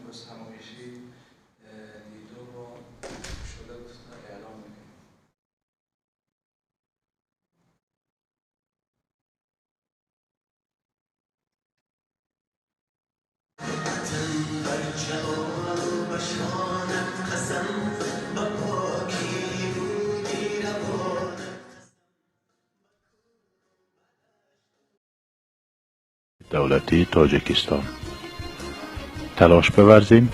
امروز همایشی دیدار را شده گفته اعلام میکنیم. دولتی تاجیکستان تلاش بورزیم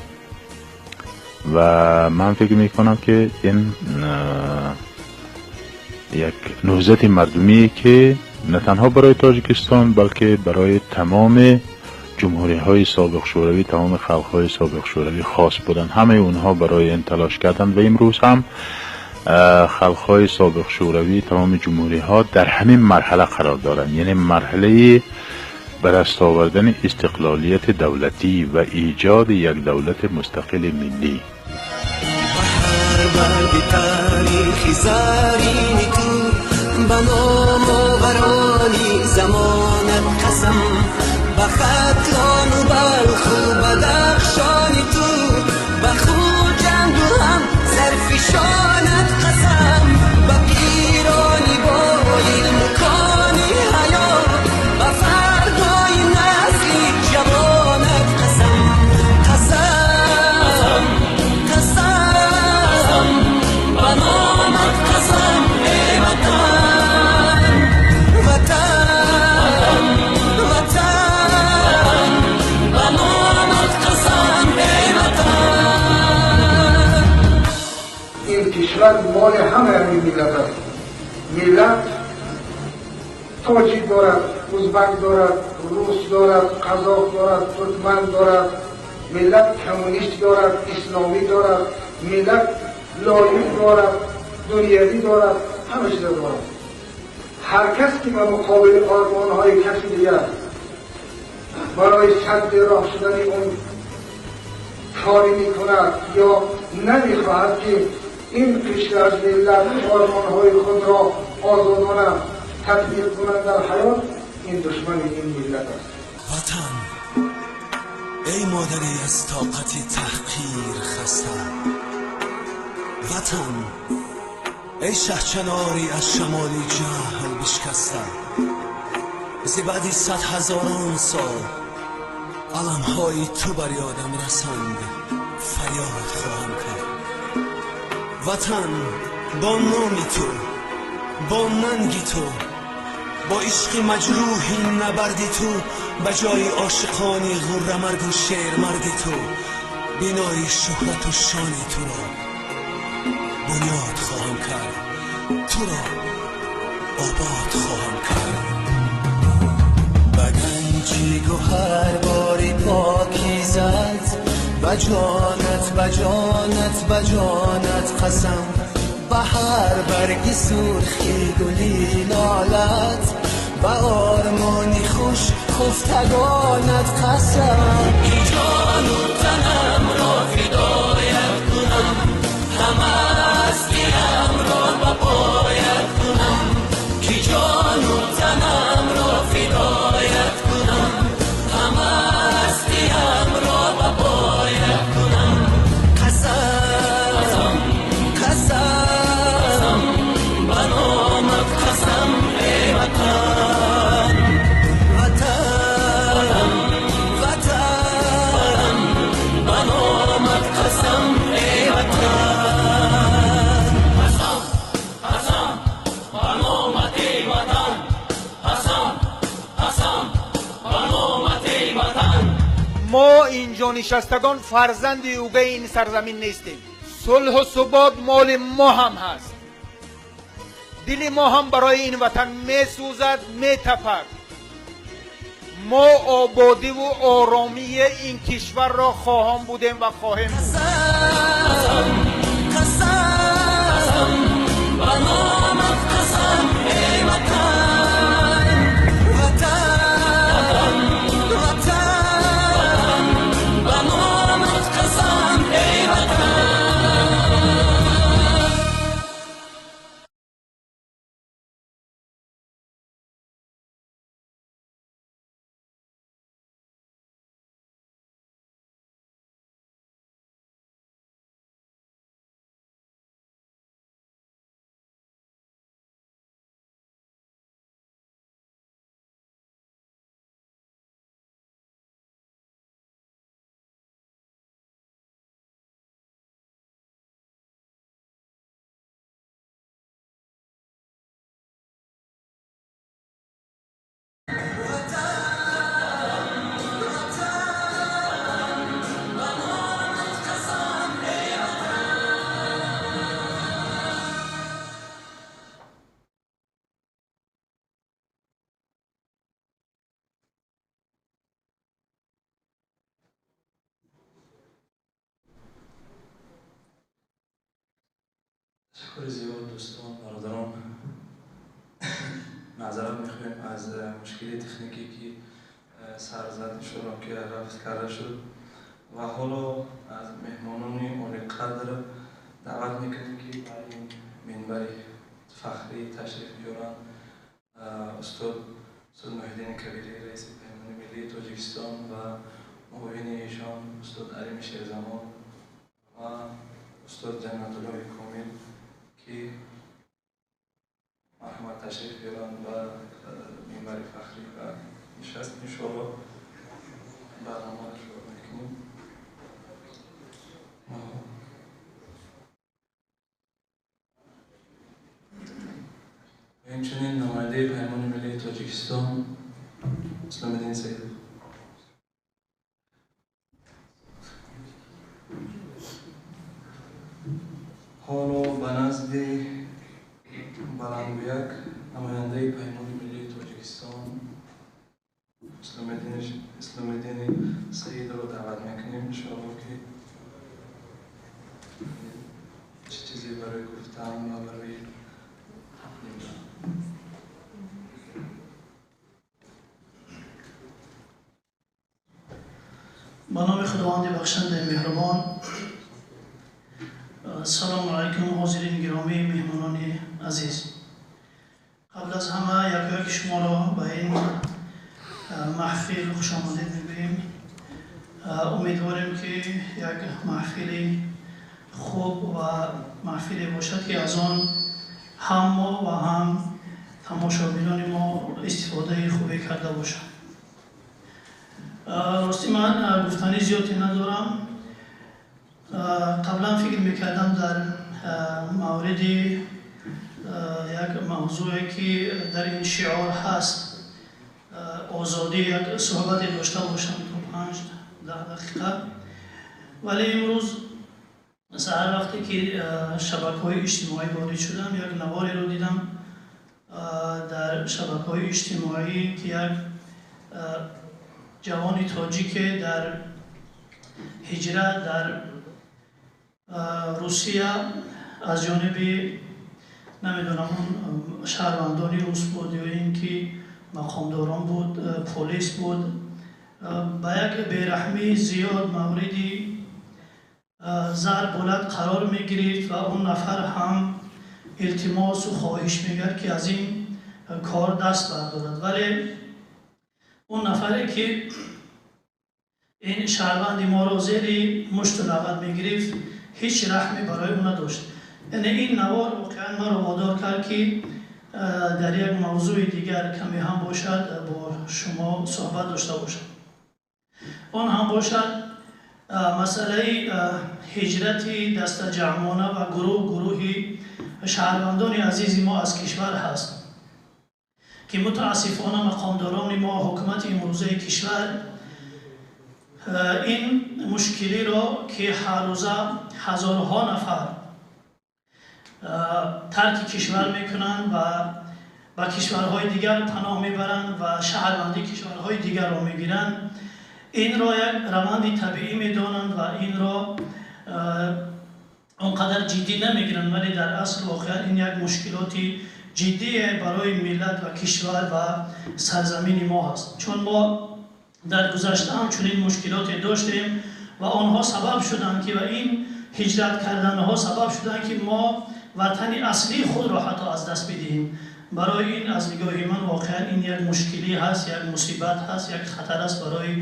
و من فکر می کنم که این یک نهضت مردمی که نه تنها برای تاجیکستان بلکه برای تمام جمهوری های سابق شوروی، تمام خلق های سابق شوروی خاص بودند. همه اونها برای این تلاش کردند و امروز هم خلق های سابق شوروی، تمام جمهوری ها در همین مرحله قرار دارند، یعنی مرحله به دست آوردن استقلالیت دولتی و ایجاد یک دولت مستقل ملی. کشور مال همه همین ملت است. ملت تاجیک دارد، ازبک دارد، روس دارد، قزاق دارد، ترکمن دارد، ملت کمونیست دارد، اسلامی دارد، ملت لایق دارد، دنیوی دارد، همه چیز دارد. هر کس که به مقابل آرمان‌های کسی دیگر برای سد راه شدن اون کاری میکند یا نمیخواهد که این قشر از ملت آرمان‌های خود را آزادانه تطبیق کنند در حیات، این دشمن این ملت است. وطن ای مادری از طاقت تحقیر خسته، وطن ای شهچناری از شمالی جهل بشکسته، ز بعدی 100,000 سال علمهای تو بر یادم رسند، فریاد خواهم کرد. وطن با نامی تو، با ننگی تو، با عشق مجروحی نبردی تو، به جای عاشقانی غره مرگ و شیر مردی تو، بینای شهرت و شان تو را بنیاد خواهم کرد، تو را آباد خواهم کرد. به گنجی گوهر باری پاکی زد، به جانت به جانت به جانت قسم، به هر برگ سرخی گلی لالت، به آرمانی خوش خفتگانت قسم. که جان و تنم را فدایت کنم، همه هستیم را به پایت کنم، که جان و تنم را فدایت کنم، همه هستیم را به پایت کنم. قسم قسم به نامت قسم ای وطن، وطن وطن به نامت قسم ای وطن. قسم قسم به نامت ای وطن، قسم قسم به نامت ای وطن. ما اینجا نشستگان فرزند اوگه این سرزمین نیستیم. صلح و ثبات مال ما هم هست. دل ما هم برای این وطن می سوزد، می تپد. ما آبادی و آرامی این کشور را خواهان بودیم و خواهیم بود. قسم قسم به نامت قسم ای وطن، وطن وطن به نامت قسم ای وطن. Ташаккури зиёд, дӯстон, бародарон. Маъзарат мехоҳем аз мушкили техникӣ, ки сар зад, иншоалло ки рафт карда шуд. Ва ҳоло аз меҳмонони олиқадр даъват мекунем, ки ба ин минбари фахрӣ ташриф биёранд. Устод Муҳиддини Кабирӣ, раиси Паймони Миллии Тоҷикистон, ва муовини эшон устод Алими Шерзамон ва устод Ҷаннатуллоҳи Комил, ки марҳамат, ташриф биёранд ба минбари фахрӣ ва нишаст. Иншоалло барномаро шурӯъ мекунем. Инчунин намояндаи Паймони Миллии Тоҷикистон Исломиддин Саидов. Ҳоло ба назди баландгӯяк намояндаи Паймони Миллии Тоҷикистон Исломиддини Саидро даъват мекунем. Иншоалло ки чӣ чизе барои гуфтан ва барои тақдим дорам. Ба номи Худованди бахшандаи меҳрубон. Ассалому алайкум, ҳозирини гиромӣ, меҳмонони азиз. Қабл аз ҳама якояки шуморо ба ин маҳфил хушомадед мегӯем. Умедворем, ки як маҳфили хуб ва маҳфиле бошад, ки аз он ҳам мо ва ҳам тамошобинони мо истифодаи хубе карда бошанд. Ростӣ, ман гуфтани зиёде надорам. Қаблан фикр мекардам дар мавриди як мавзӯе, ки дар ин шиор ҳаст, озодӣ, як суҳбате дошта бошам то 5-10 дақиқа, вале имрӯз саҳар вақте ки шабакаҳои иҷтимоӣ ворид шудам, як навореро дидам дар шабакаҳои иҷтимоӣ, ки як ҷавони тоҷике дар ҳиҷрат дар Русия аз ҷониби, намедонам, он шаҳрвандони рус буд ё ин ки мақомдорон буд, полис буд, ба як бераҳмии зиёд мавриди зарбу лат қарор мегирифт ва он нафар ҳам илтимосу хоҳиш мекард, ки аз ин кор даст бардорад. Вале он нафаре, ки ин шаҳрванди моро зери мушту лағат мегирифт, ҳеҷ раҳме барои ӯ надошт. Яъне ин навор воқеан маро водор кард, ки дар як мавзӯи дигар каме ҳам бошад бо шумо суҳбат дошта бошам. Он ҳам бошад масъалаи ҳиҷрати дастаҷамъона ва гурӯҳ гурӯҳи шаҳрвандони азизи мо аз кишвар ҳаст, ки мутаассифона мақомдорони мо, ҳукумати имрӯзаи кишвар ин мушкилиро, ки ҳаррӯза ҳазорҳо нафар тарки кишвар мекунанд ва ба кишварҳои дигар паноҳ мебаранд ва шаҳрвандии кишварҳои дигарро мегиранд, инро як раванди табиӣ медонанд ва инро он қадар ҷиддӣ намегиранд. Вале дар асл воқеан ин як мушкилоти ҷиддие барои миллат ва кишвар ва сарзамини мо ҳаст, чун мо дар гузашта ҳам чунин мушкилоте доштем ва онҳо сабаб шуданд, ки ва ин ҳиҷрат карданҳо сабаб шуданд, ки мо ватани аслии худро ҳатто аз даст бидиҳем. Барои ин аз нигоҳи ман воқеан ин як мушкилӣ ҳаст, як мусибат ҳаст, як хатар аст барои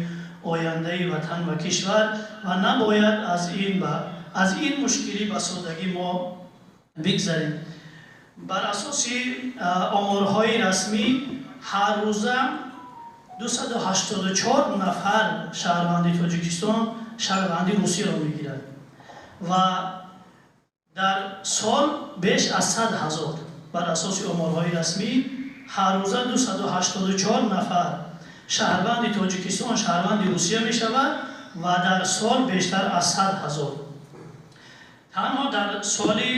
ояндаи ватан ва кишвар ва набояд аз ин мушкилӣ ба содагӣ мо бигзарем. Бар асоси оморҳои расмӣ ҳаррӯза 284 нафар шаҳрванди Тоҷикистон шаҳрванди Русияро мегирад ва дар сол беш аз 100 000. Бар асоси оморҳои расмӣ ҳаррӯза 284 нафар шаҳрванди Тоҷикистон шаҳрванди Русия мешавад ва дар сол бештар аз 100 000. Танҳо дар соли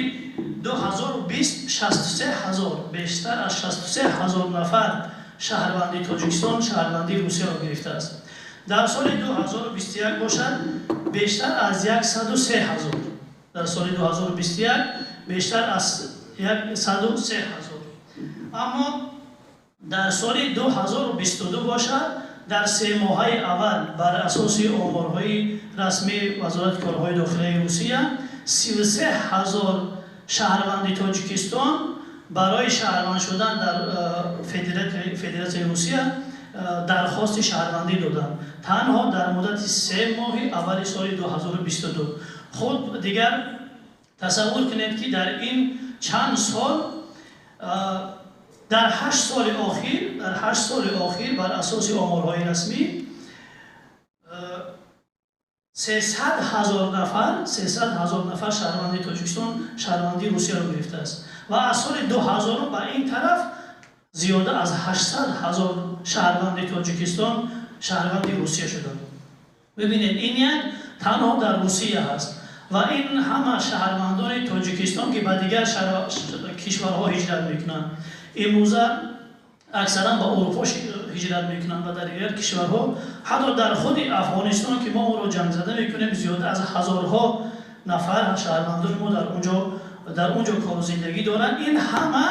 2020 63 000, бештар аз 63 ҳазор нафар шаҳрванди Тоҷикистон шаҳрвандии Русияро гирифтааст. Дар соли 2021 бошад, бештар аз 103 ҳазор. Дар соли 2021 бештар аз 103 ҳазор. Аммо дар соли 2022 бошад, дар 3 моҳаи аввал бар асоси оморҳои расмии Вазорати корҳои дохилии Русия 33 ҳазор шаҳрванди Тоҷикистон барои шаҳрванд шудан дар Федератсияи Русия дархости шаҳрвандӣ доданд. Танҳо дар муддати 3 моҳи аввали соли 2022. Худ дигар тасаввур кунед, ки дар ин чанд сол, дар 8 соли охир, дар 8 соли охир бар асоси оморҳои расмӣ 300 ҳазор нафар, 300 ҳазор нафар шаҳрванди Тоҷикистон шаҳрвандии Русияро гирифтааст ва аз соли 2000 ба ин тараф зиёда аз 800 ҳазор шаҳрванди Тоҷикистон шаҳрванди Русия шуданд. Бибинед, ин як танҳо дар Русия ҳаст ва ин ҳама шаҳрвандони Тоҷикистон, ки ба дигар кишварҳо ҳиҷрат мекунанд, имрӯза аксаран ба Аврупо ҳиҷрат мекунанд ва дар дигар кишварҳо, ҳатто дар худи Афғонистон, ки мо онро ҷангзада мекунем, зиёда аз ҳазорҳо нафар шаҳрвандони мо дар онҷо кору зиндагӣ доранд. Ин ҳама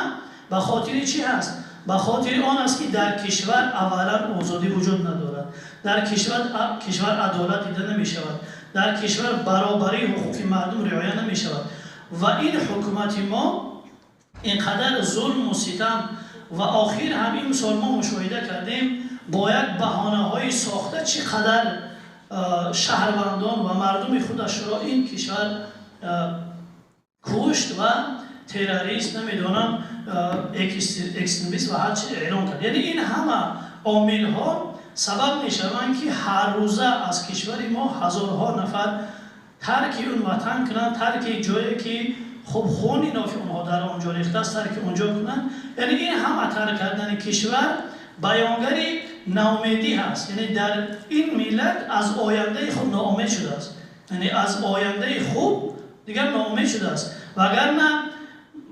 ба хотири чӣ ҳаст? Ба хотири он аст, ки дар кишвар аввалан озодӣ вуҷуд надорад, дар кишвар адолат дида намешавад, дар кишвар баробарии ҳуқуқи мардум риоя намешавад ва ин ҳукумати мо инқадар зулму ситам ва охир ҳам ин сол мо мушоҳида кардем бо як баҳонаҳои сохта чӣ қадар шаҳрвандон ва мардуми худашро ин кишвар кушт ва террорист, намедонам, экстремист ва ҳарчи эълон кард. Яъне ин ҳама омилҳо сабаб мешаванд, ки ҳар рӯза аз кишвари мо ҳазорҳо нафар тарки он ватан кунанд, тарки ҷое ки хуб хуни нофи онҳо дар он ҷо рехтааст, тарки онҷо кунанд. Яъне ин ҳама тарк кардани кишвар баёнгари ноумедӣ ҳаст. Яъне дар ин миллат аз ояндаи худ ноумед шудааст, яъне аз ояндаи хуб дигар ноумед шудааст. Вагарна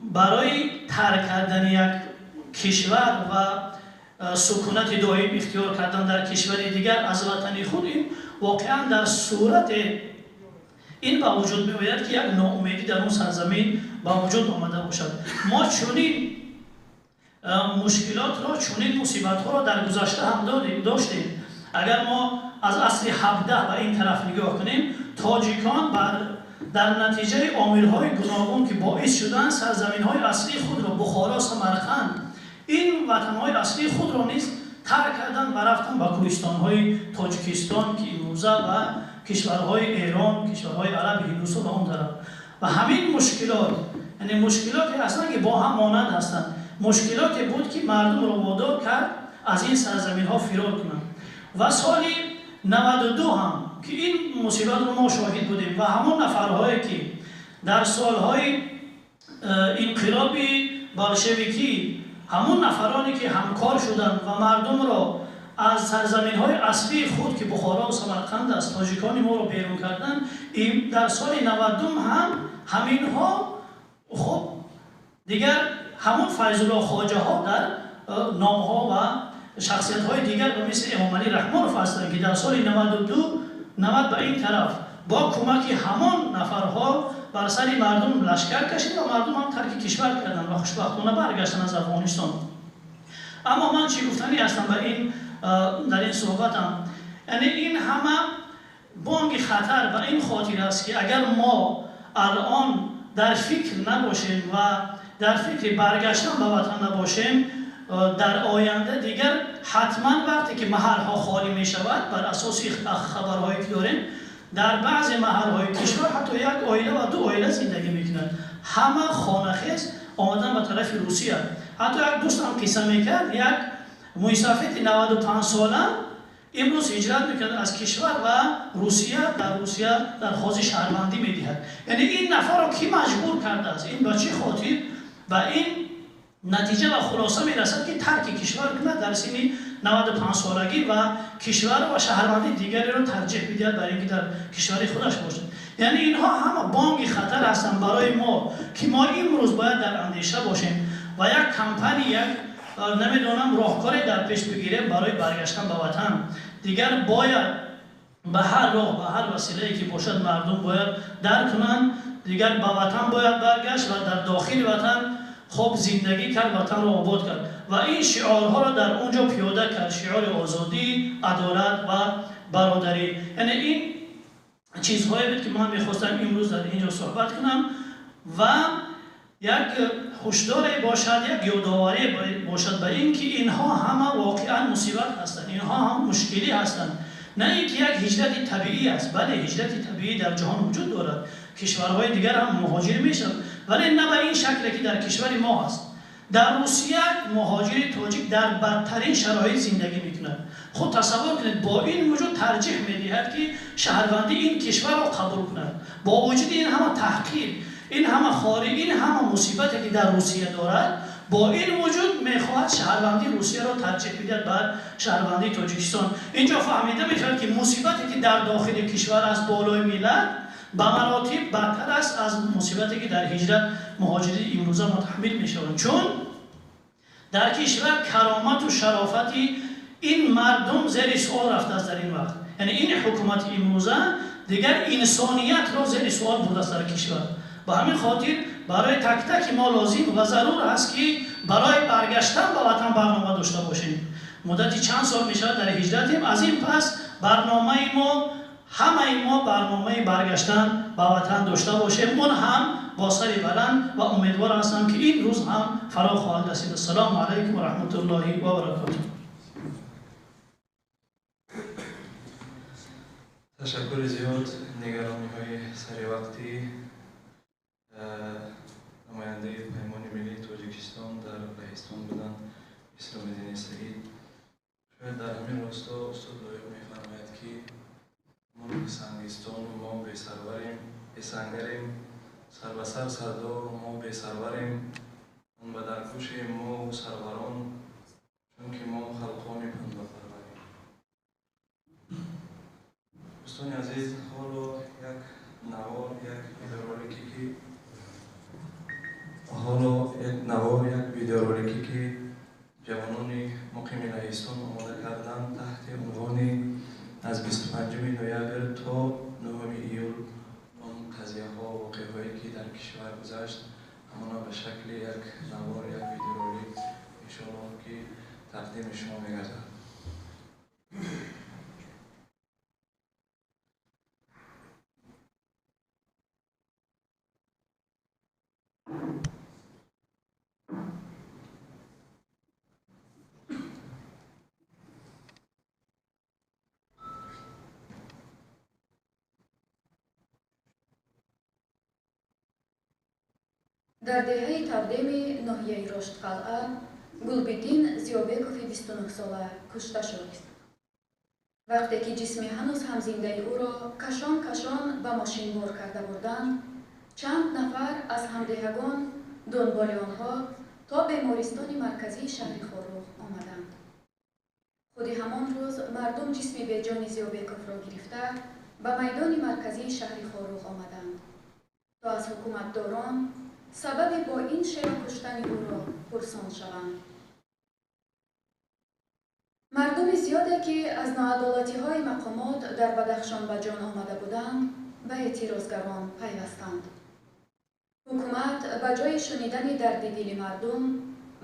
барои тарк кардани як кишвар ва сукунати доим ихтиёр кардан дар кишвари дигар аз ватани худ, ин воқеан дар сурате ин ба вуҷуд меояд, ки як ноумедӣ дар он сарзамин ба вуҷуд омада бошад. Мо чунин мушкилотро, чунин мусибатҳоро дар гузашта ҳам доштем. Агар мо аз асри 17 ба ин тараф нигоҳ кунем, тоҷикон дар натиҷаи омилҳои гуногун, ки боис шуданд, сарзаминҳои аслии худро, Бухоро, Самарқанд, ин ватанҳои аслии худро низ тарк карданд ва рафтанд ба кӯҳистонҳои Тоҷикистон, ки имрӯза ва кишварҳои Эрон, кишварҳои Араб, Ҳиндустон ва он тараф. Ва ҳамин мушкилот, яъне мушкилоте ҳастанд, ки бо ҳам монанд ҳастанд. Мушкилоте буд, ки мардумро водор кард аз ин сарзаминҳо фирор кунанд. Ва соли 92 ҳам ки ин мусибатро мо шоҳид будем ва ҳамон нафарҳое, ки дар солҳои инқилоби болшевикӣ, ҳамон нафароне, ки ҳамкор шуданд ва мардумро аз сарзаминҳои аслии худ, ки Бухоро ва Самарқанд аст, тоҷикони моро берун карданд, дар соли 90 ҳам ҳаминҳо хуб дигар ҳамон Файзулло Хоҷаҳо дар номҳо ва шахсиятҳои дигар ба мисли Эмомалӣ Раҳмонов ҳастанд, ки дар соли 92 90 ба ин тараф бо кӯмаки ҳамон нафарҳо бар сари мардум лашкар кашид ва мардум ҳам тарки кишвар карданд ва хушбахтона баргаштанд аз Афғонистон. Аммо ман чӣ гуфтанӣ ҳастам ба ин дар ин суҳбатам? Яъне ин ҳама бонги хатар ба ин хотир аст, ки агар мо алон дар фикр набошем ва дар фикри баргаштан ба ватан набошем, дар оянда дигар ҳатман вақте ки маҳалҳо холӣ мешавад, бар асоси хабарҳое ки дорем, дар баъзе маҳалҳои кишвар ҳатто як оила ва ду оила зиндагӣ мекунанд, ҳама хонахез омадан ба тарафи Русия. Ҳатто як дӯстам қисса мекард, як мӯйсафеди 95 сола имрӯз ҳиҷрат мекунад аз кишвар ва Русия, дар Русия дархости шаҳрвандӣ медиҳад. Яъне ин нафарро кӣ маҷбур кардааст? Ин ба чӣ хотир ба ин натиҷа ва хулоса мерасад, ки тарки кишвар кунад дар синни 95 солагӣ ва кишвар ва шаҳрвандии дигареро тарҷиҳ бидиҳад бар ин ки дар кишвари худаш бошад? Яъне инҳо ҳама бонги хатар ҳастанд барои мо, ки мо имрӯз бояд дар андеша бошем ва як кампания, як намедонам, роҳкоре дар пеш бигирем барои баргаштан ба ватан. Дигар бояд ба ҳар роҳ, ба ҳар василае ки бошад, мардум бояд дарк кунанд, дигар ба ватан бояд баргашт ва дар дохили ватан хуб зиндагӣ кард, ватанро обод кард ва ин шиорҳоро дар он ҷо пиёда кард, шиори озодӣ, адолат ва бародарӣ. Яъне ин чизҳое буд ки ман мехостам имрӯз дар ин ҷо суҳбат кунам ва як ҳушдоре бошад, як ёдоварӣ бошад ба ин ки инҳо ҳама воқеан мусибат ҳастанд, инҳо ҳам мушкилӣ ҳастанд. На ин ки як ҳиҷрати табиӣ аст, бале ҳиҷрати табиӣ дар ҷаҳон вуҷуд дорад, кишварҳои дигар ҳам муҳоҷир мешаванд, вале на ба ин шакле ки дар кишвари мо ҳаст. Дар Русия муҳоҷири тоҷик дар бадтарин шароит зиндагӣ мекунад. Худ тасаввур кунед, бо ин вуҷуд тарҷиҳ медиҳад ки шаҳрвандии ин кишварро қабул кунад. Бо вуҷуди ин ҳама таҳқир, ин ҳама хорӣ, ин ҳама мусибате ки дар Русия дорад, бо ин вуҷуд мехоҳад шаҳрвандии Русияро тарҷиҳ бидиҳад бар шаҳрвандии Тоҷикистон. Инҷо фаҳмида мешавад ки мусибате ки дар дохили кишвар аст болои миллат ба маротиб бадтар аст аз мусибате ки дар ҳиҷрат муҳоҷири имрӯза мутаҳаммил мешаванд. Чун дар кишвар каромату шарофати ин мардум зери суол рафтааст дар ин вақт. Яъне ин ҳукумати имрӯза дигар инсониятро зери суол бурдааст дар кишвар. Ба ҳамин хотир барои тактаки мо лозим ва зарур аст ки барои баргаштан ба ватан барнома дошта бошем. Муддати чанд сол мешавад дар ҳиҷратем, аз ин пас барномаи мо, ҳамаи мо барномаи баргаштан ба ватан дошта бошем, он ҳам бо сари баланд, ва умедвор ҳастам ки ин рӯз ҳам фаро хоҳад расид. Ассалому алайкум ва раҳматуллоҳи ва баракотуҳ. Ташаккури зиёд. Нигарониҳои саривақтӣ намояндаи Паймони Миллии Тоҷикистон дар Лаҳистон буданд Исломиддини Саид. Шояд дар ҳамин росто устод Лоиқ мефармояд ки мулк сангистону мо бесарварем, бесангарем, сар ба сар сардору мо бесарварем, он ба даргӯшем мову сарварон, чунки мо халқони пандапарварем. Дӯстони азиз, ҳоло як навор, як видеоролике ки ҳоло як навор, як видеоролике ки ҷавонони муқими Лаҳистон омода карданд таҳти унвони аз 25 ноябр то 9 июл он қазияҳо, воқеаҳое ки дар кишвар гузашт, ҳамона ба шакли як навор, як видеоролик иншоаллоҳ ки тақдими шумо мегардад. Дар деҳаи Тавдеми ноҳияи Роштқалъа Гулбиддин Зиёбекови 29-сола кушта шуд. Вақте ки ҷисми ҳанӯз ҳам зиндаи ӯро кашон-кашон ба мошин бор карда бурданд, чанд нафар аз ҳамдеҳагон дунболи онҳо то бемористони марказии шаҳри Хоруғ омаданд. Худи ҳамон рӯз мардум ҷисми беҷони Зиёбековро гирифта ба майдони марказии шаҳри Хоруғ омаданд, то аз ҳукуматдорон сабаби бо ин шева куштани ӯро пурсон шаванд. Мардуми зиёде ки аз ноадолатиҳои мақомот дар Бадахшон ба ҷон омада буданд, ба эътирозгарон пайвастанд. Ҳукумат ба ҷои шунидани дарди дили мардум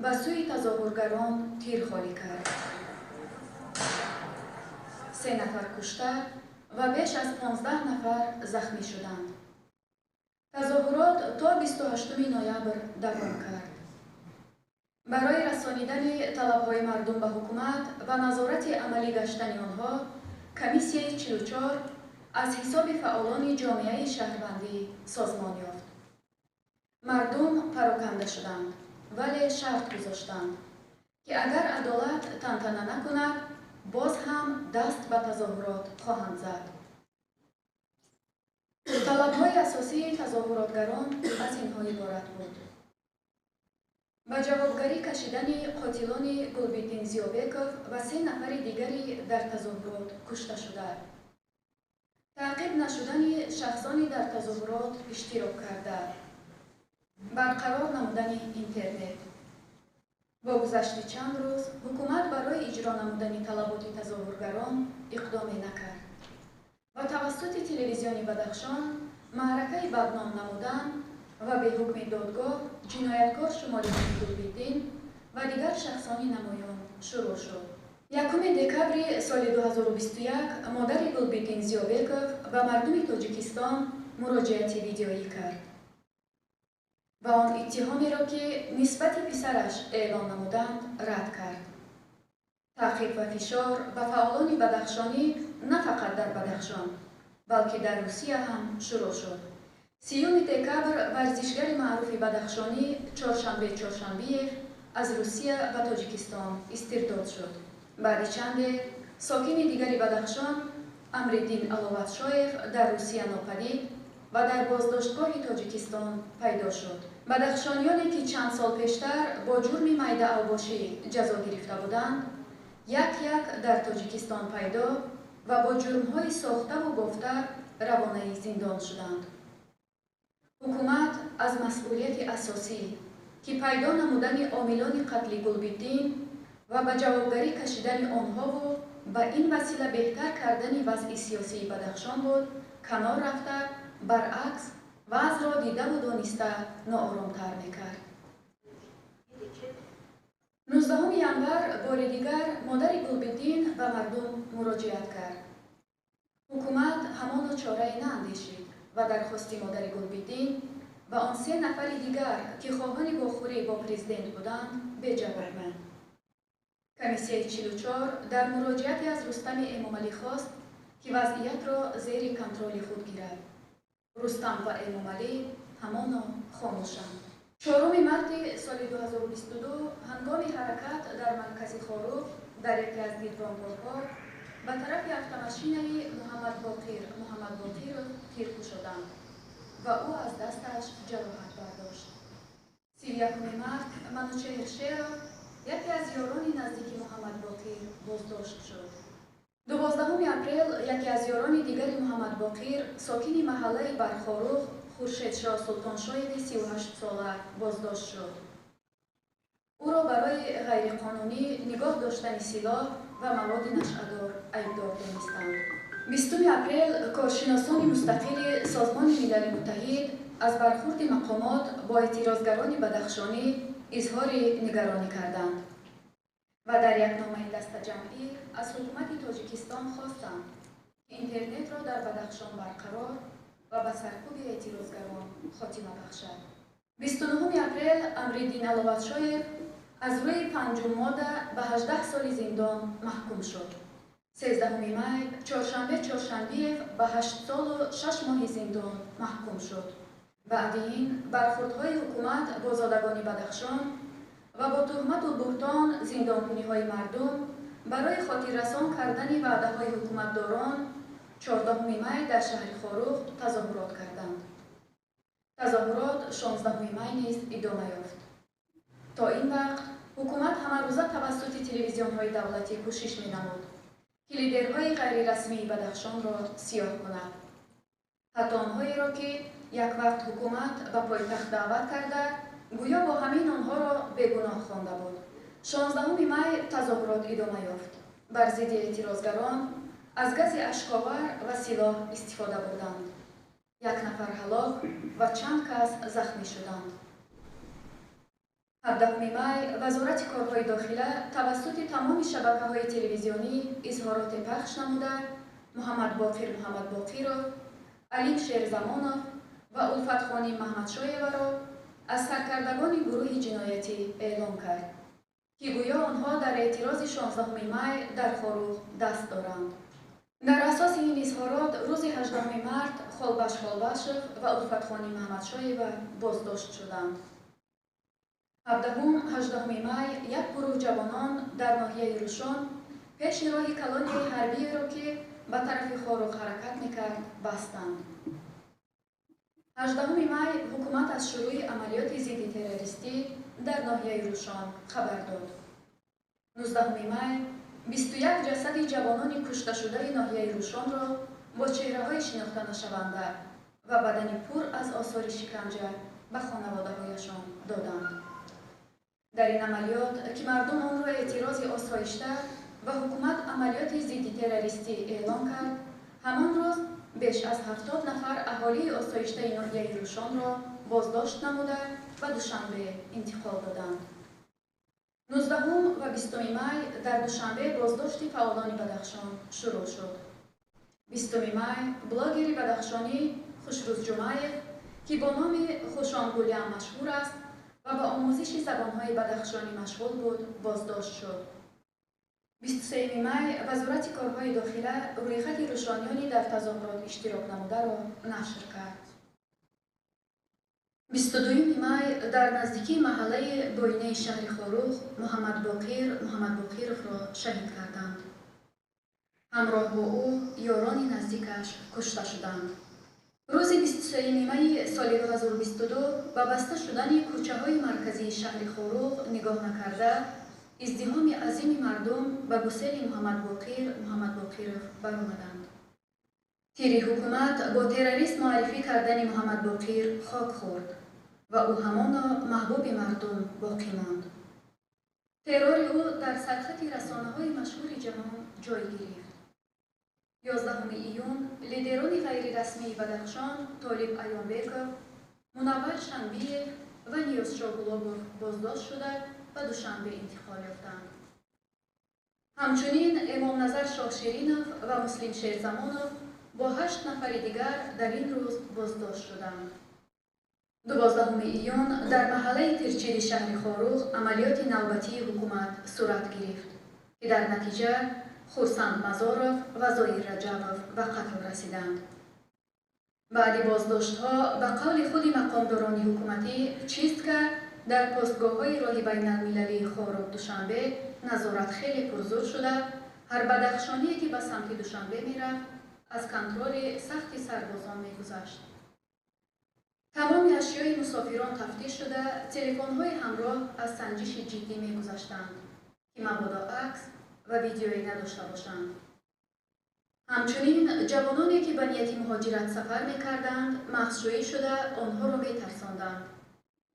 ба сӯи тазоҳургарон тир холӣ кард. 3 нафар кушта ва беш аз 15 нафар захмӣ шуданд. Тазоҳурот то 28 ноябр давом кард. Барои расонидани талабҳои мардум ба ҳукумат ва назорати амалӣ гаштани онҳо, комиссияи 44 аз ҳисоби фаъолони ҷомеаи шаҳрвандӣ созмон ёфт. Мардум пароканда шуданд, вале шарт гузоштанд, ки агар адолат тантана накунад, боз ҳам даст ба тазоҳурот хоҳанд зад. Талабҳои асосии тазоҳуротгарон аз инҳо иборат буд: ба ҷавобгарӣ кашидани қотилони Гулбиддин Зиёбеков ва 3 нафари дигари дар тазоҳурот кушта шуда, таъқиб нашудани шахсони дар тазоҳурот иштирок карда, барқарор намудани интернет. Бо гузашти чанд рӯз ҳукумат барои иҷро намудани талаботи тазоҳургарон иқдоме накард. Ва тавассути телевизиони Бадахшон маъракаи бадном намудан ва бе ҳукми додгоҳ ҷинояткор шуморидани Гулбиддин ва дигар шахсони намоён шурӯъ шуд. 1 декабри соли 2021 модари Гулбиддин Зиёбеков ба мардуми Тоҷикистон муроҷиати видеоӣ кард ва он иттиҳомеро, ки нисбати писараш эълон намуданд, рад кард. Таъқиб ва фишор ба фаъолони бадахшонӣ на фақат дар Бадахшон, балки дар Русия ҳам шурӯъ шуд. 30 декабр варзишгари маъруфи бадахшонӣ Чоршанбе Чоршанбиев аз Русия ба Тоҷикистон истирдод шуд. Баъди чанде сокини дигари Бадахшон Амриддин Аловатшоев дар Русия нопадид ва дар боздоштгоҳи Тоҷикистон пайдо шуд. Бадахшониёне, ки чанд сол пештар бо ҷурми майдаавбошӣ ҷазо гирифта буданд, як як дар Тоҷикистон пайдо ва бо ҷурмҳои сохтаву бофта равонаи зиндон шуданд. Ҳукумат аз масъулияти асосӣ, ки пайдо намудани омилони қатли Гулбиддин ва ба ҷавобгарӣ кашидани онҳову ба ин васила беҳтар кардани вазъи сиёсии Бадахшон буд, канор рафта, баръакс, вазъро дидаву дониста нооромтар мекард. 19 январ бори дигар модари Гулбиддин ба мардум муроҷиат кард. Ҳукумат ҳамоно чорае наандешид ва дархости модари Гулбиддин ва он се нафари дигар, ки хоҳони вохӯрӣ бо президент буданд, беҷавоб монд. Комиссияи 44 дар муроҷиате аз Рустами Эмомалӣ хост, ки вазъиятро зери контроли худ гирад. Рустам ва Эмомалӣ ҳамоно хомӯшанд. 4 марти соли 2022 ҳангоми ҳаракат дар маркази Хоруғ дар яке аз дидбонгоҳҳо ба тарафи автомашинаи Муҳаммадбоқир Муҳаммадбоқиров тир кушоданд ва ӯ аз дасташ ҷароҳат бардошт. 31 март Манучеҳр Шеров, яке аз ёрони наздики Муҳаммадбоқир, боздошт шуд. 12 апрел яке аз ёрони дигари Муҳаммадбоқир, сокини маҳаллаи Бархоруғ Хуршедшоҳ Султоншоеви 38-сола боздошт шуд. Ӯро барои ғайриқонунӣ нигоҳ доштани силоҳ ва маводи нашъадор айбдор донистанд. 20 апрел коршиносони мустақили Созмони Милали Муттаҳид аз бархурди мақомот бо эътирозгарони бадахшонӣ изҳори нигаронӣ карданд ва дар як номаи дастаҷамъӣ аз ҳукумати Тоҷикистон хостанд, ки интернетро дар Бадахшон барқарор ва ба саркӯби эътирозгарон хотима бахшад. 29 апрел Амриддин Аловатшоев аз рӯи панҷум модда ба 18 соли зиндон маҳкум шуд. 13 май Чоршанбе Чоршанбиев ба 8 солу 6 моҳи зиндон маҳкум шуд. Баъди ин бархурдҳои ҳукумат бо зодагони Бадахшон ва бо туҳмату буҳтон зиндонкуниҳои мардум барои хотиррасон кардани ваъдаҳои ҳукуматдорон 14 май дар шаҳри Хоруғ тазоҳурот карданд. Тазоҳурот 16 май низ идома ёфт. То ин вақт ҳукумат ҳамарӯза тавассути телевизионҳои давлатӣ кӯшиш менамуд, ки лидерҳои ғайрирасмии Бадахшонро сиёҳ кунад. Ҳатто онҳоеро, ки як вақт ҳукумат ба пойтахт даъват карда, гӯё бо ҳамин онҳоро бегуноҳ хонда буд. 16 май тазоҳурот идома ёфт. Бар зидди эътирозгарон аз гази ашковар ва силоҳ истифода бурданд. Як нафар ҳалок ва чанд кас захмӣ шуданд. 17 май Вазорати корҳои дохила тавассути тамоми шабакаҳои телевизионӣ изҳороте пахш намуда, Муҳаммадбоқир Муҳаммадбоқиров, Алим Шерзамонов ва Улфатхоним Маҳмадшоеваро аз саркардагони гурӯҳи ҷиноятӣ эълон кард, ки гӯё онҳо дар эътирози 16 май дар Хоруғ даст доранд. Дар асоси ин изҳорот рӯзи 18 март Холбаш Холбашев ва Улфатхоним Маҳмадшоева боздошт шуданд. 17-18 май як гурӯҳ ҷавонон дар ноҳияи Рушон пеши роҳи колонияи ҳарбиеро, ки ба тарафи Хоруғ ҳаракат мекард, бастанд. 18 май ҳукумат аз шурӯи амалиёти зидди террористӣ дар ноҳияи Рушон хабар дод. 19 май 21 ҷасади ҷавонони кушташудаи ноҳияи Рушонро бо чеҳраҳои шинохта нашаванда ва бадани пур аз осори шиканҷа ба хонаводаҳояшон доданд. Дар ин амалиёт, ки мардум онро эътирози осоишта ва ҳукумат амалиёти зидди террористӣ эълон кард, Ҳамон рӯз беш аз 70 нафар аҳолии осоиштаи ноҳияи Рӯшонро боздошт намуда ба Душанбе интиқол доданд. 19 ва 20 май дар Душанбе боздошти фаъолони Бадахшон шурӯъ шуд. 20 май блогери бадахшонӣ Хушрӯз Ҷумаев, ки бо номи Хушонгулям машҳур аст ва ба омӯзиши забонҳои бадахшонӣ машғул буд, боздошт шуд. 23 май Вазорати корҳои дохила рӯйхати рӯшониёни дар тазоҳурот иштирок намударо нашр кард. 22 май дар наздикии маҳаллаи Бойнаи шаҳри Хоруғ Муҳаммадбоқир Муҳаммадбоқировро шаҳид карданд. Ҳамроҳ бо ӯ ёрони наздикаш кушта шуданд. Рӯзи 23 майи соли 2022 ба баста шудани кӯчаҳои марказии шаҳри Хоруғ нигоҳ накарда, издиҳоми азими мардум ба гусели Муҳаммадбоқир Муҳаммадбоқиров баромаданд. Тири ҳукумат бо террорист муаррифӣ кардани Муҳаммадбоқир хок хӯрд ва ӯ ҳамоно маҳбуби мардум боқӣ монд. Террори ӯ дар сархати расонаҳои машҳури ҷаҳон ҷой гирифт. 11 июн лидерони ғайрирасмии Бадахшон Толиб Аёнбеков, Мунаввар Шанбиев ва Ниёзшо Гулобов боздошт шуда ба Душанбе интиқол ёфтанд. Ҳамчунин Эмомназар Шоҳширинов ва Муслим Шерзамонов бо 8 нафари дигар дар ин рӯз боздошт шуданд. 12 июн дар маҳаллаи Тирчири шаҳри Хоруғ амалиёти навбатии ҳукумат сурат гирифт, ки дар натиҷа Хурсанд Мазоров ва Зоир Раҷабов ба қатл расиданд. Баъди боздоштҳо ба қавли худи мақомдорони ҳукуматӣ чистка дар постгоҳҳои роҳи байналмилалии Хоруғ Душанбе назорат хеле пурзур шуда, ҳар бадахшоние ки ба самти Душанбе мерафт, аз контроли сахти сарбозон мегузашт. Тамоми ашёи мусофирон тафтиш шуда, телефонҳои ҳамроҳ аз санҷиши ҷиддӣ мегузаштанд, ки мабодо акс ва видеое надошта бошанд. Ҳамчунин ҷавононе ки ба нияти муҳоҷират сафар мекарданд, мағзшӯӣ шуда онҳоро метарсонданд,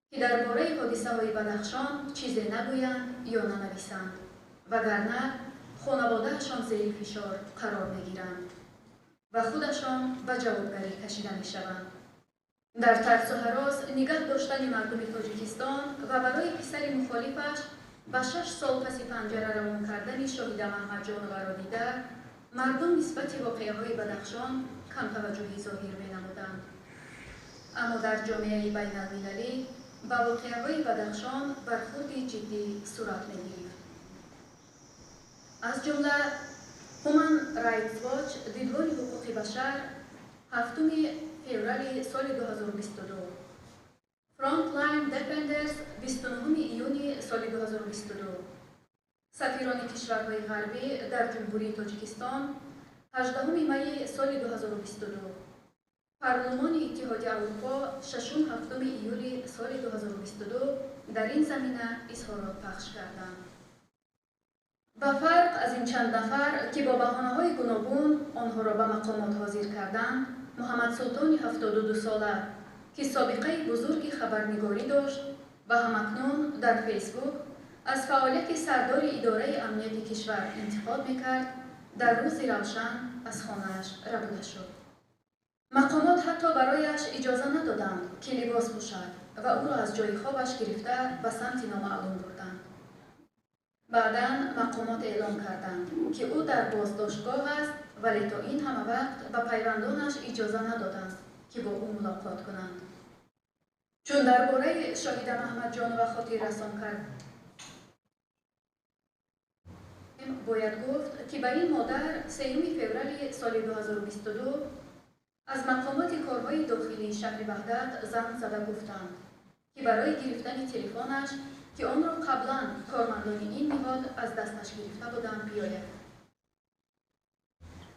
ки дар бораи ҳодисаҳои Бадахшон чизе нагӯянд ё нанависанд, вагарна хонаводаашон зери фишор қарор мегиранд ва худашон ба ҷавобгарӣ кашида мешаванд. Дар тарсу ҳарос нигаҳ доштани мардуми Тоҷикистон ва барои писари мухолифаш ба 6 сол паси панҷара равон кардани Шоҳида Маҳмадҷоноваро дида, мардум нисбати воқеаҳои Бадахшон камтаваҷҷӯҳӣ зоҳир менамуданд. Аммо дар ҷомеаи байналмилалӣ ба воқеаҳои Бадахшон бархурди ҷиддӣ сурат мегирифт. Аз ҷумла Human Rights Watch дидбони ҳуқуқи башар 7 феврали соли 2022, Frontline Defenders 29 июни соли 2022, сафирони кишварҳои ғарбӣ дар Ҷумҳурии Тоҷикистон 18 майи соли 2022, Парлумони Иттиҳоди Аврупо 6-7 июли соли 2022 дар ин замина изҳорот пахш карданд. Ба фарқ аз ин чанд нафар, ки бо баҳонаҳои гуногун онҳоро ба мақомот ҳозир карданд, Муҳаммадсултони 72сола, ки собиқаи бузурги хабарнигорӣ дошт ва ҳамакнун дар Фейсбук аз фаъолияти сардори идораи амнияти кишвар интиқод мекард, дар рӯзи равшан аз хонааш рабуда шуд. Мақомот ҳатто барояш иҷоза надоданд, ки либос пӯшад ва ӯро аз ҷои хобаш гирифта ба самти номаълум бурданд. Баъдан мақомот эълон карданд, ки ӯ дар боздоштгоҳ аст, вале то ин ҳама вақт ба пайвандонаш иҷоза надоданд, ки бо ӯ мулоқот кунанд. Чун дар бораи Шоҳида Маҳмадҷонова хотиррасон кард, бояд гуфт, ки ба ин модар 3 феврали соли 2022 аз мақомоти корҳои дохилии шаҳри Ваҳдат занг зада гуфтанд, ки барои гирифтани телефонаш, ки онро қаблан кормандони ин ниҳод аз дасташ гирифта буданд, биёяд.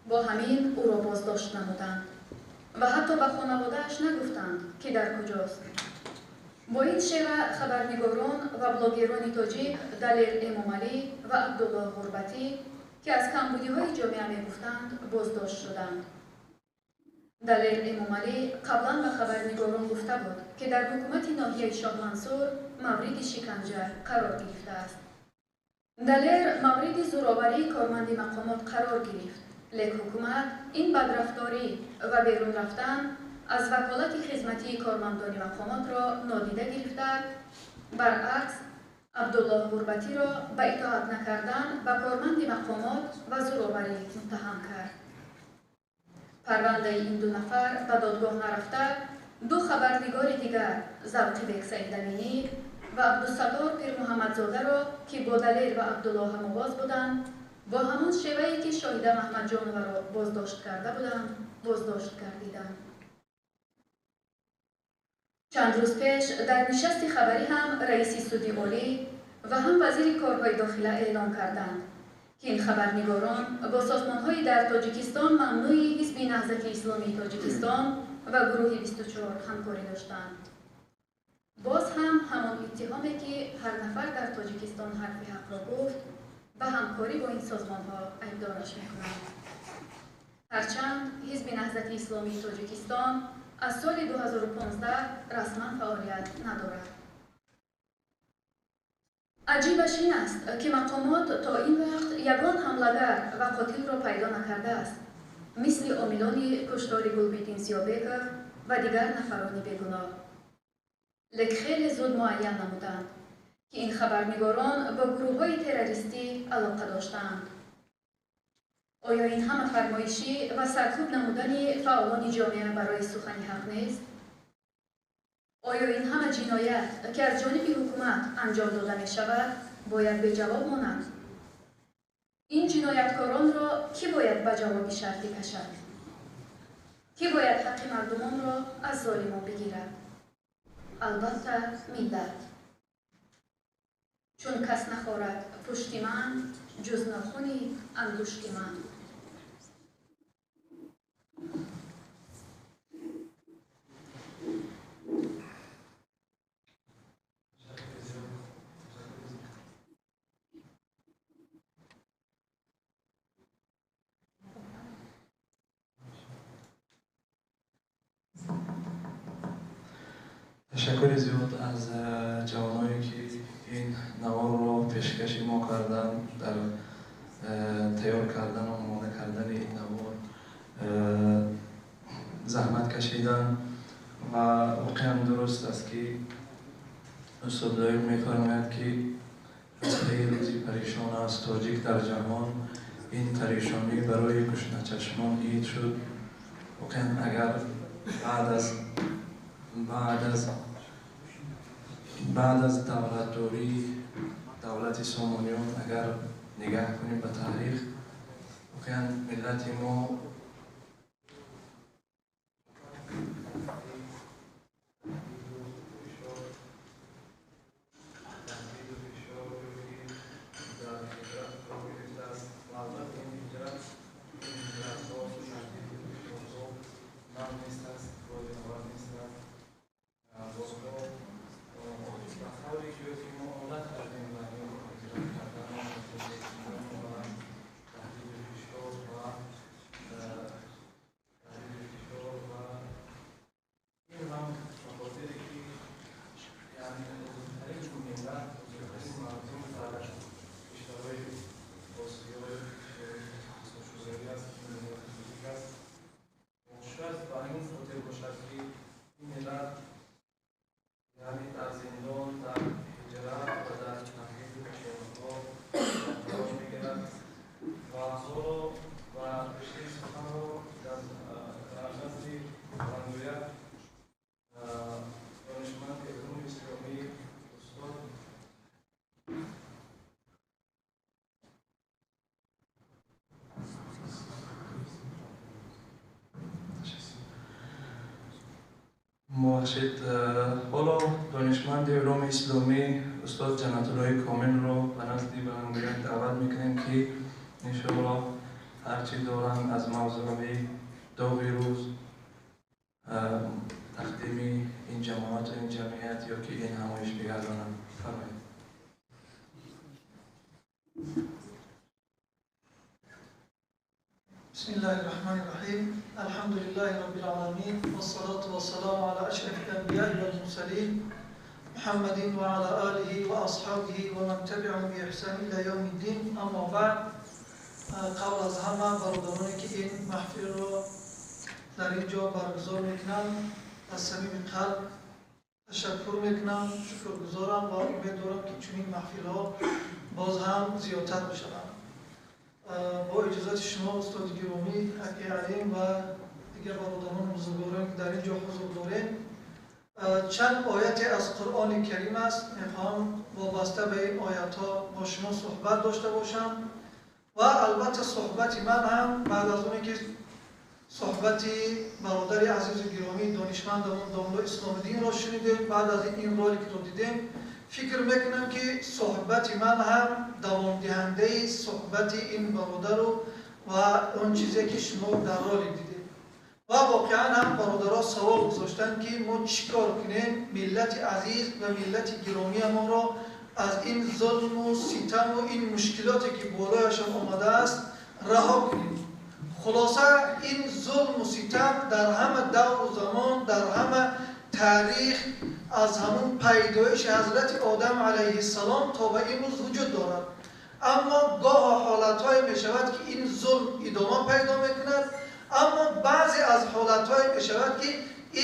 Бо ҳамин ӯро боздошт намуданд ва ҳатто ба хонаводааш нагуфтанд, ки дар куҷост. Бо ин шева хабарнигорон ва блогерони тоҷик Далер Эмомалӣ ва Абдуллоҳ Ғурбатӣ, ки аз камбудиҳои ҷомеа мегуфтанд, боздошт шуданд. Далер Эмомалӣ қаблан ба хабарнигорон гуфта буд, ки дар ҳукумати ноҳияи Шоҳмансур мавриди шиканҷа қарор гирифтааст. Далер мавриди зӯроварии корманди мақомот қарор гирифт, Лек ҳукумат ин бадрафторӣ ва берун рафтан аз ваколати хизматии кормандони мақомотро нодида гирифта, баръакс Абдуллоҳ Ғурбатиро ба итоат накардан ба корманди мақомот ва зӯроварӣ муттаҳам кард. Парвандаи ин ду нафар ба додгоҳ нарафта, ду хабарнигори дигар Завқибек Саидаминӣ ва Абдусаттор Пирмуҳаммадзодаро, ки бо Далер ва Абдуллоҳ ҳамовоз буданд, бо ҳамон шевае ки Шоҳида Маҳмадҷоноваро боздошт карда буданд, боздошт гардиданд. Чанд рӯз пеш дар нишасти хабарӣ ҳам раиси суди олӣ ва ҳам вазири корҳои дохила эълон карданд, ки ин хабарнигорон бо созмонҳои дар Тоҷикистон мамнӯи Ҳизби Наҳзати Исломии Тоҷикистон ва гурӯҳи 24 ҳамкорӣ доштанд. Боз ҳам ҳамон иттиҳоме, ки ҳар нафар дар Тоҷикистон ҳарфи ҳақро гуфт, ба ҳамкорӣ бо ин созмонҳо айбдораш мекунанд. Ҳарчанд Ҳизби Наҳзати Исломии Тоҷикистон аз соли 2015 расман фаъолият надорад. Аҷибаш ин аст, ки мақомот то ин вақт ягон ҳамлагар ва қотилро пайдо накардааст, мисли омилони куштори Гулбиддин Зиёбеков ва дигар нафарони бегуноҳ. Лек хеле зуд муайян намуданд, ки ин хабарнигорон бо гурӯҳҳои террористӣ алоқа доштаанд. Оё ин ҳама фармоишӣ ва саркӯб намудани фаъолони ҷомеа барои сухани ҳақ нест? Оё ин ҳама ҷиноят, ки аз ҷониби ҳукумат анҷом дода мешавад, бояд беҷавоб монад? Ин ҷинояткоронро кӣ бояд ба ҷавоби шартӣ кашад? Кӣ бояд ҳаққи мардумонро аз золимон бигирад? Албатта, миллат. Чун кас нахорад пушти ман, ҷуз нохуни ангушти ман. Ташаккури зиёд аз ҷавоное, ки ин наворро пешкаши мо карданд, дар тайёр кардан ва омода кардани ин навор заҳмат кашидан ва воқеан дуруст аст, ки устод Лоиқ мефармояд, ки аз пайи рӯзи парешон аст тоҷик дар ҷаҳон, ин парешонӣ барои гушначашмон ид шуд. Воқеан агар баъд аз давлатдории давлати Сомониён агар нигаҳ кунем ба таърих, воқеан миллати мо ҳоло донишманди улуми исломӣ устод Ҷаннатуллоҳи Комилро ба назди баландгӯяк даъват мекунем, ки иншоаллоҳ ҳарчи доранд аз мавзӯи доғи рӯз тақдими ин ҷамоату ин ҷамъият ё ки ин ҳамоиш бигардонанд. Фармоед. بسم الله الرحمن الرحيم. الحمد لله رب العالمين، والصلاة والسلام على أشرف الأنبياء والمرسلين محمد وعلى آله وأصحابه ومن تبعهم بإحسان إلى يوم الدين. أما بعد، Қабл аз ҳама бародароне ки ин маҳфилро дар ин ҷо баргузор мекунанд, аз самими қалб ташаккур мекунам, шукргузорам ва умед дорам ки чунин маҳфилҳо боз ҳам зиёдтар бишаванд. Бо иҷозати шумо устоди гиромӣ аки Алим ва дигар бародарони бузургворон ки дар ин ҷо ҳузур дорем, чанд ояте аз Қуръони Карим аст, мехоҳам вобаста ба ин оятҳо бо шумо суҳбат дошта бошам ва албатта суҳбати ман ҳам баъд аз оне ки суҳбати бародари азизу гиромӣ донишмандамон домло Исломиддинро шунидем, баъд аз ин роликро дидем, фикр мекунам ки суҳбати ман ҳам давомдиҳандаи суҳбати ин бародару ва он чизе ки шумо дар ролик дидед. Ва воқеан ҳам бародаро савол гузоштанд ки мо чӣ кор кунем миллати азиз ва миллати гиромиамонро аз ин зулму ситаму ин мушкилоте ки болояшон омадааст раҳо кунем. Хулоса, ин зулму ситам дар ҳама давру замон, дар ҳама таърих аз ҳамун пайдоиши ҳазрати Одам алайҳиссалом то ба имрӯз вуҷуд дорад. Аммо гоҳо ҳолатҳое мешавад ки ин зулм идома пайдо мекунад, аммо баъзе аз ҳолатҳое мешавад ки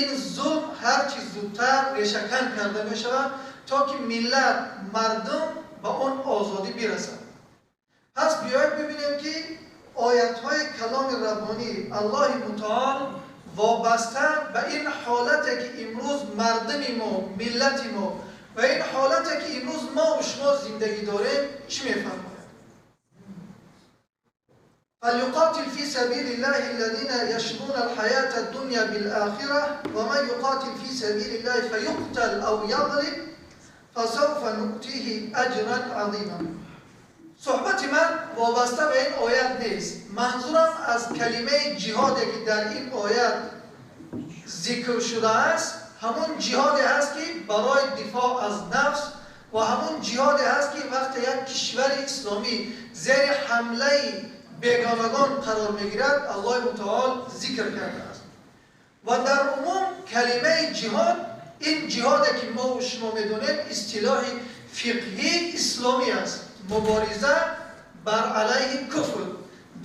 ин зулм ҳарчи зудтар решакан карда мешавад то ки миллат, мардум ба он озодӣ бирасад. Пас биёед бибинем ки оятҳои каломи раббонӣ Аллоҳи мутаол вобаста ба ин ҳолате ки имрӯз мардуми мо, миллати мо ва ин ҳолате ки имрӯз мо ва шумо зиндагӣ дорем чӣ мефармояд. فليقاتل في سبيل الله الذين يشرون الحياة الدنيا بالآخرة ومن يقاتل في سبيل الله فيقتل أو يغلب فسوف نؤتيه أجرا عظيما. صحبت من وابسته به این آیت نیست. منظورم از کلمه جهاده که در این آیت ذکر شده است همون جهادی هست که برای دفاع از نفس و همون جهادی هست که وقتی یک کشور اسلامی زیر حمله بیگانگان قرار میگیرد الله متعال ذکر کرده است. و در عموم کلمه جهاد، این جهادی که ما و شما میدونیم اصطلاح فقهی اسلامی است. مبارزه بر علیه کفر،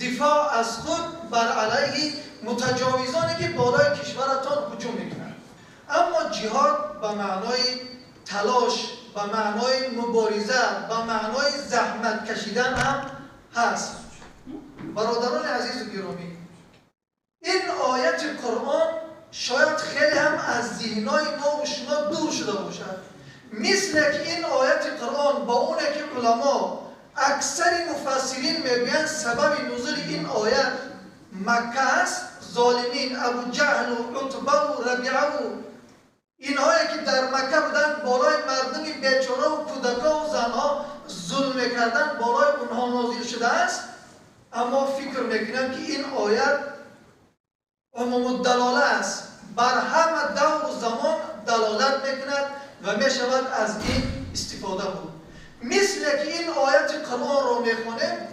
دفاع از خود بر علیه متجاوزانی که بالای کشورتان هجوم میکنند. اما جهاد به معنای تلاش، به معنای مبارزه، به معنای زحمت کشیدن هم هست. برادران عزیز و گرامی، این آیت قرآن شاید خیلی هم از ذهنای ما و شما دور شده باشد. مثل که این آیت قرآن با اونه که علما اکثر مفسرین میگویند سبب نزول این آیت مکه است، ظالمین ابو جهل و عتبه و ربیعه و اینهایی که در مکه بودند بالای مردم بیچاره و کودکا و زنها ظلم میکردند بالای اونها نازل شده است. اما فکر میکنم که این آیت عموم الدلاله است، بر همه دور و زمان دلالت میکند و میشود از این استفاده بود. مثل که این آیت قرآن رو میخونیم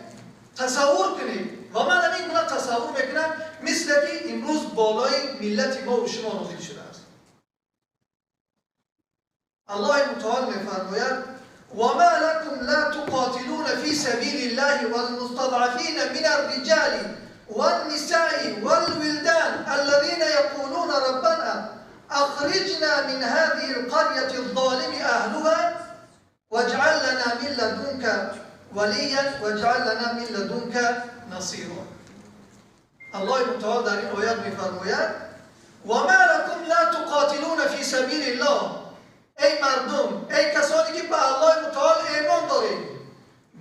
تصور کنید و من این گونه تصور میکنم مثل که امروز بالای ملت ما و شما نازل شده است. الله متعال میفرماید وما لكم لا تقاتلون في سبيل الله والمستضعفين من الرجال والنساء والولدان الذين يقولون ربنا أخرجنا من هذه القرية الظالم أهلها واجعل لنا من لدنك وليا واجعل لنا من لدنك نصيرا. الله متعال در این آیات می‌فرماید وما لكم لا تقاتلون في سبيل الله. ای مردم، ای کسانی که به الله متعال ایمان دارید،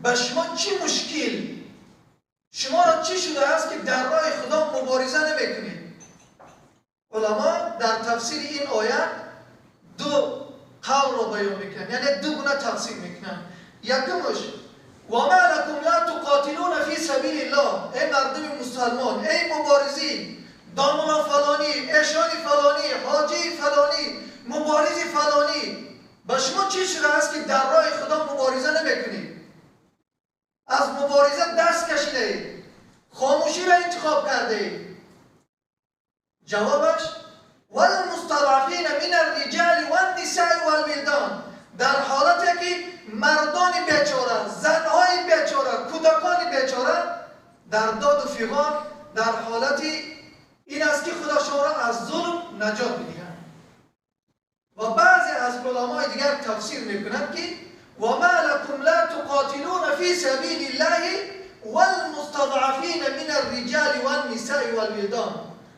به شما چی مشکل، شما را چی شده است که در راه خدا مبارزه نمیکنید؟ علما در تفسیر این آیت دو قول را بیان میکنن، یعنی دو گونه تفسیر میکنن. یکمش وما لكم لا تقاتلون فی سبیل الله، ای مردم مسلمان، ای مبارزین، داملا فلانی، ایشانی فلانی، حاجی فلانی، مبارز فلانی، به شما چی شده است که در راه خدا مبارزه نمیکنید؟ از مبارزه دست کشیده اید، خاموشی را انتخاب کرده اید. جوابش والمستضعفین من الرجال والنساء والولدان، در حالتی که مردان بیچاره، زنهای بیچاره، کودکان بیچاره дар доду фиғон, дар ҳолати ин аст ки худашонро аз зулм наҷот бидиҳанд. Ва баъзе аз уламои дигар тафсир мекунанд ки وما لكم لا تقاتلون في سبيل الله والمستضعفين من الرجال والنساء والولدان.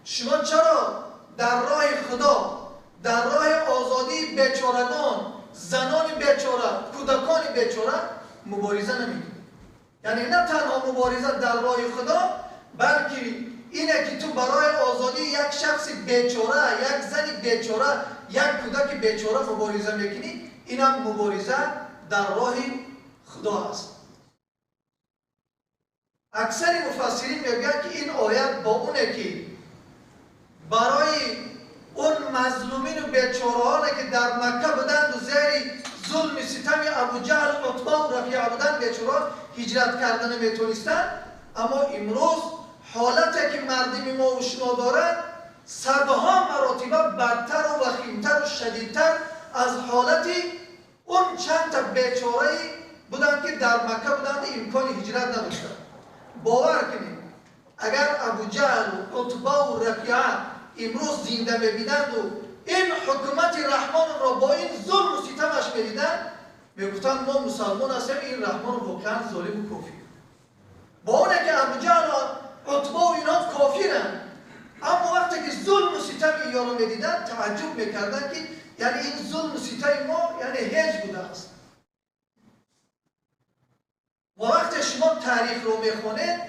شما چرا در راه خدا، در راه آزادی بیچارگان، زنان بیچاره، کودکان بیچاره مبارزه نمیکنید؟ یعنی نه تنها مبارزه در راه خدا، بلکه اینه که تو برای آزادی یک شخص بیچاره، یک زن بیچاره، یک کودک بیچاره مبارزه میکنی، اینم مبارزه در راه خدا است. اکثر مفسرین میگن که این آیت با اونه که برای اون مظلومین و بیچارهانی که در مکه بودند و زیر ظلم ستم ابوجهل، عتبه و ربیعه بودند، بیچاره هجرت کردن نمیتونستند. اما امروز حالتی که مردم ما و شما دارند صدها مراتب بدتر و وخیمتر و شدیدتر از حالت اون چند تا بیچاره‌ای بودند که در مکه بودند و امکان هجرت نداشتند. باور کنید اگر ابوجهل و عتبه و ربیعه امروز زنده می‌بینند و این حکومت رحمان را با این ظلم و ستمش می‌دیدند، می‌گفتند ما مسلمان هستیم، این رحمان واقعا ظالم و کافر. با اونه که ابوجهل و عتبه و اینا کافرند، اما وقتی که ظلم و ستم اینا رو می‌دیدند تعجب می‌کردند که یعنی این ظلم و ستم ما یعنی هیچ بوده است. و وقتی شما تاریخ رو میخونید،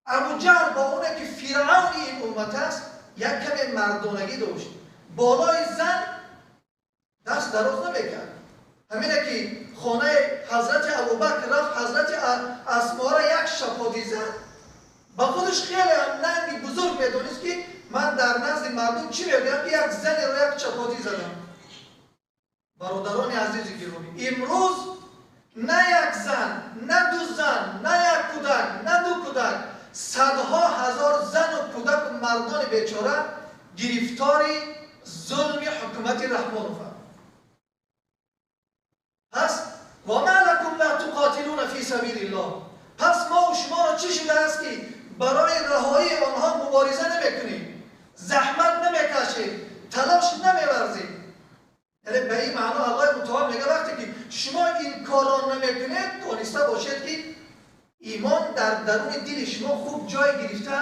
ابوجهل با اونه که فرعون این امت است یک کمی مردانگی داشت، بالای زن دست دراز نمیکرد. همینه که خانه حضرت ابوبکر رفت، حضرت اسما را یک شپادی زد، با خودش خیلی هم ننگی بزرگ میدونست که من در نزد مردم چی میگم که یک زن را یک چپادی زدم. برادران عزیز گرامی، امروز نه یک زن، نه دو زن، نه یک کودک، نه دو کودک، صدها هزار زن و کودک و مردان بیچاره گرفتار ظلم حکومت رحمانوف. پس و ما لکم لا تقاتلون فی سبیل الله. پس ما و شما را چی شده است که برای رهایی آنها مبارزه نمیکنیم، زحمت نمیکشیم، تلاش نمیورزیم؟ یعنی به این معنا الله متعال میگه وقتی که شما این کار را نمیکنید، دانسته باشید که ایمان در درون دل شما خوب جای گرفته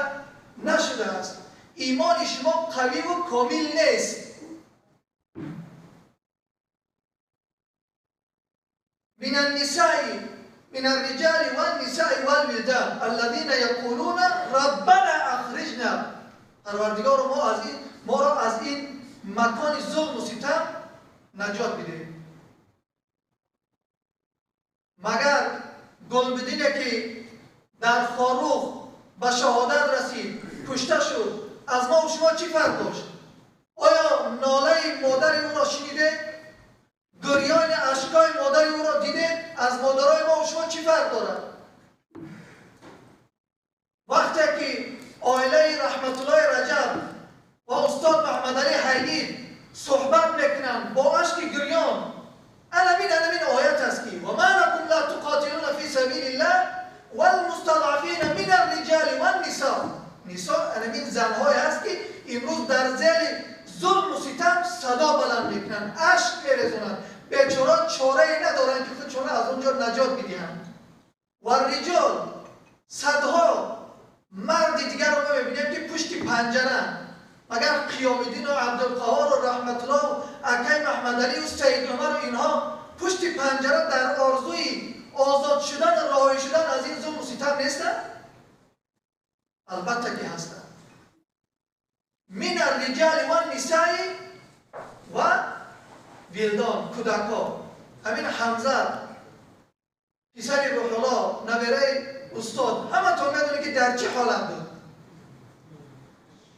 نشده است. ایمان شما قوی و کامل نیست. من النساء من الرجال والنساء والولدان الذين يقولون ربنا اخرجنا. پروردگار ما را از این مکان ظلم و ستم نجات بده. مگر گلبدینه که در خاروخ به شهادت رسید، کشته شد، از ما و شما چی فرق داشت؟ آیا ناله مادر او را شنیده؟ گریان اشکای مادر او را دیده؟ از مادرای ما و شما چی فرق دارد؟ وقتی که عائله رحمت الله رجب و استاد محمد علی حیدی صحبت میکنند با اشک گریان، الامین آیت است که و ما لکم لا تقاتلون فی سبیل الله والمستضعفین من الرجال والنساء. نساء الامین زنهای است که امروز در ذیل ظلم و ستم صدا بلند میکنند، اشک میریزونند، بیچاره چاره ندارند که خودشون از اونجا نجات بدهند. و رجال، صدها مرد دیگر رو ما میبینیم که پشت پنجره، مگر قیام الدین و عبدالقهار و رحمت الله و اکای محمد علی و سید عمر و اینها پشت پنجره در آرزوی آزاد شدن و رهایی شدن از این ظلم و ستم نیستند؟ البته که هستند. من الرجال والنساء و ولدان، کودکا. همین حمزه پسر روح الله، نویره استاد، همه تا میدونی که در چه حالت بود.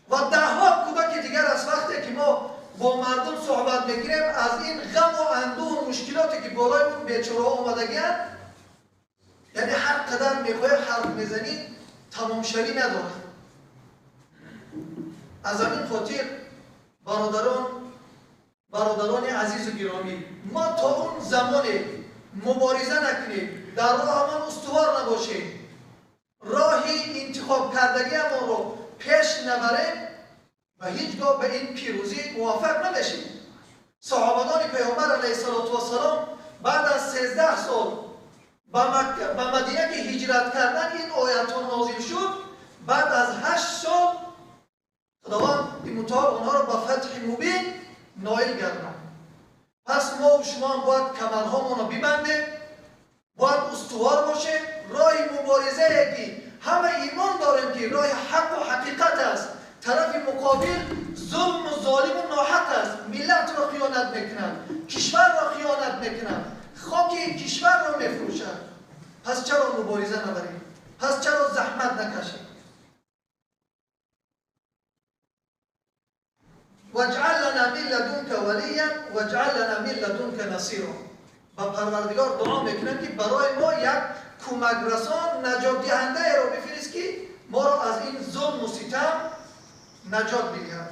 و ده ها کودک دیگر از وقتی که ما با مردم صحبت میکنیم از این غم و اندوه و مشکلاتی که بالای اون بیچاره آمدگی‌اند، یعنی هر قدر میخوای حرف میزنی تمام شوی نداره. از همین خاطر برادران عزیز و گرامی، ما تا اون زمان مبارزه نکنیم، در راه همان استوار نباشیم، راهی انتخاب интихоб кардагиамонро пеш набарем, ва ҳеҷ гоҳ ба ин пирӯзӣ муваффақ намешем. Саҳобагони Паёмбар алайҳиссалоту вассалом баъд аз 13 сол ба Мадина ки ҳиҷрат кардан, ин оятҳо нозил шуд. Баъд аз 8 сол Худованди мутаол онҳоро ба фатҳи мубин ноил гардонд. Пас мо шумо ҳам бояд камарҳомонро бибандем, бояд устувор бошем. Роҳи муборизае ки ҳама имон дорем ки роҳи ҳаққу ҳақиқат аст, тарафи муқобил зулму золиму ноҳақ аст, миллатро хиёнат мекунад, кишварро хиёнат мекунад, хоки кишварро мефурӯшад. Пас чаро мубориза набарем? Пас чаро заҳмат накашем? واجعل لنا من لدنك ولیا واجعل لنا من لدنك نصیرا. با پروردگار دعا میکنم که برای ما یک کمک رسان، نجات دهنده را بفرست که ما را از این ظلم و ستم نجات بدهد.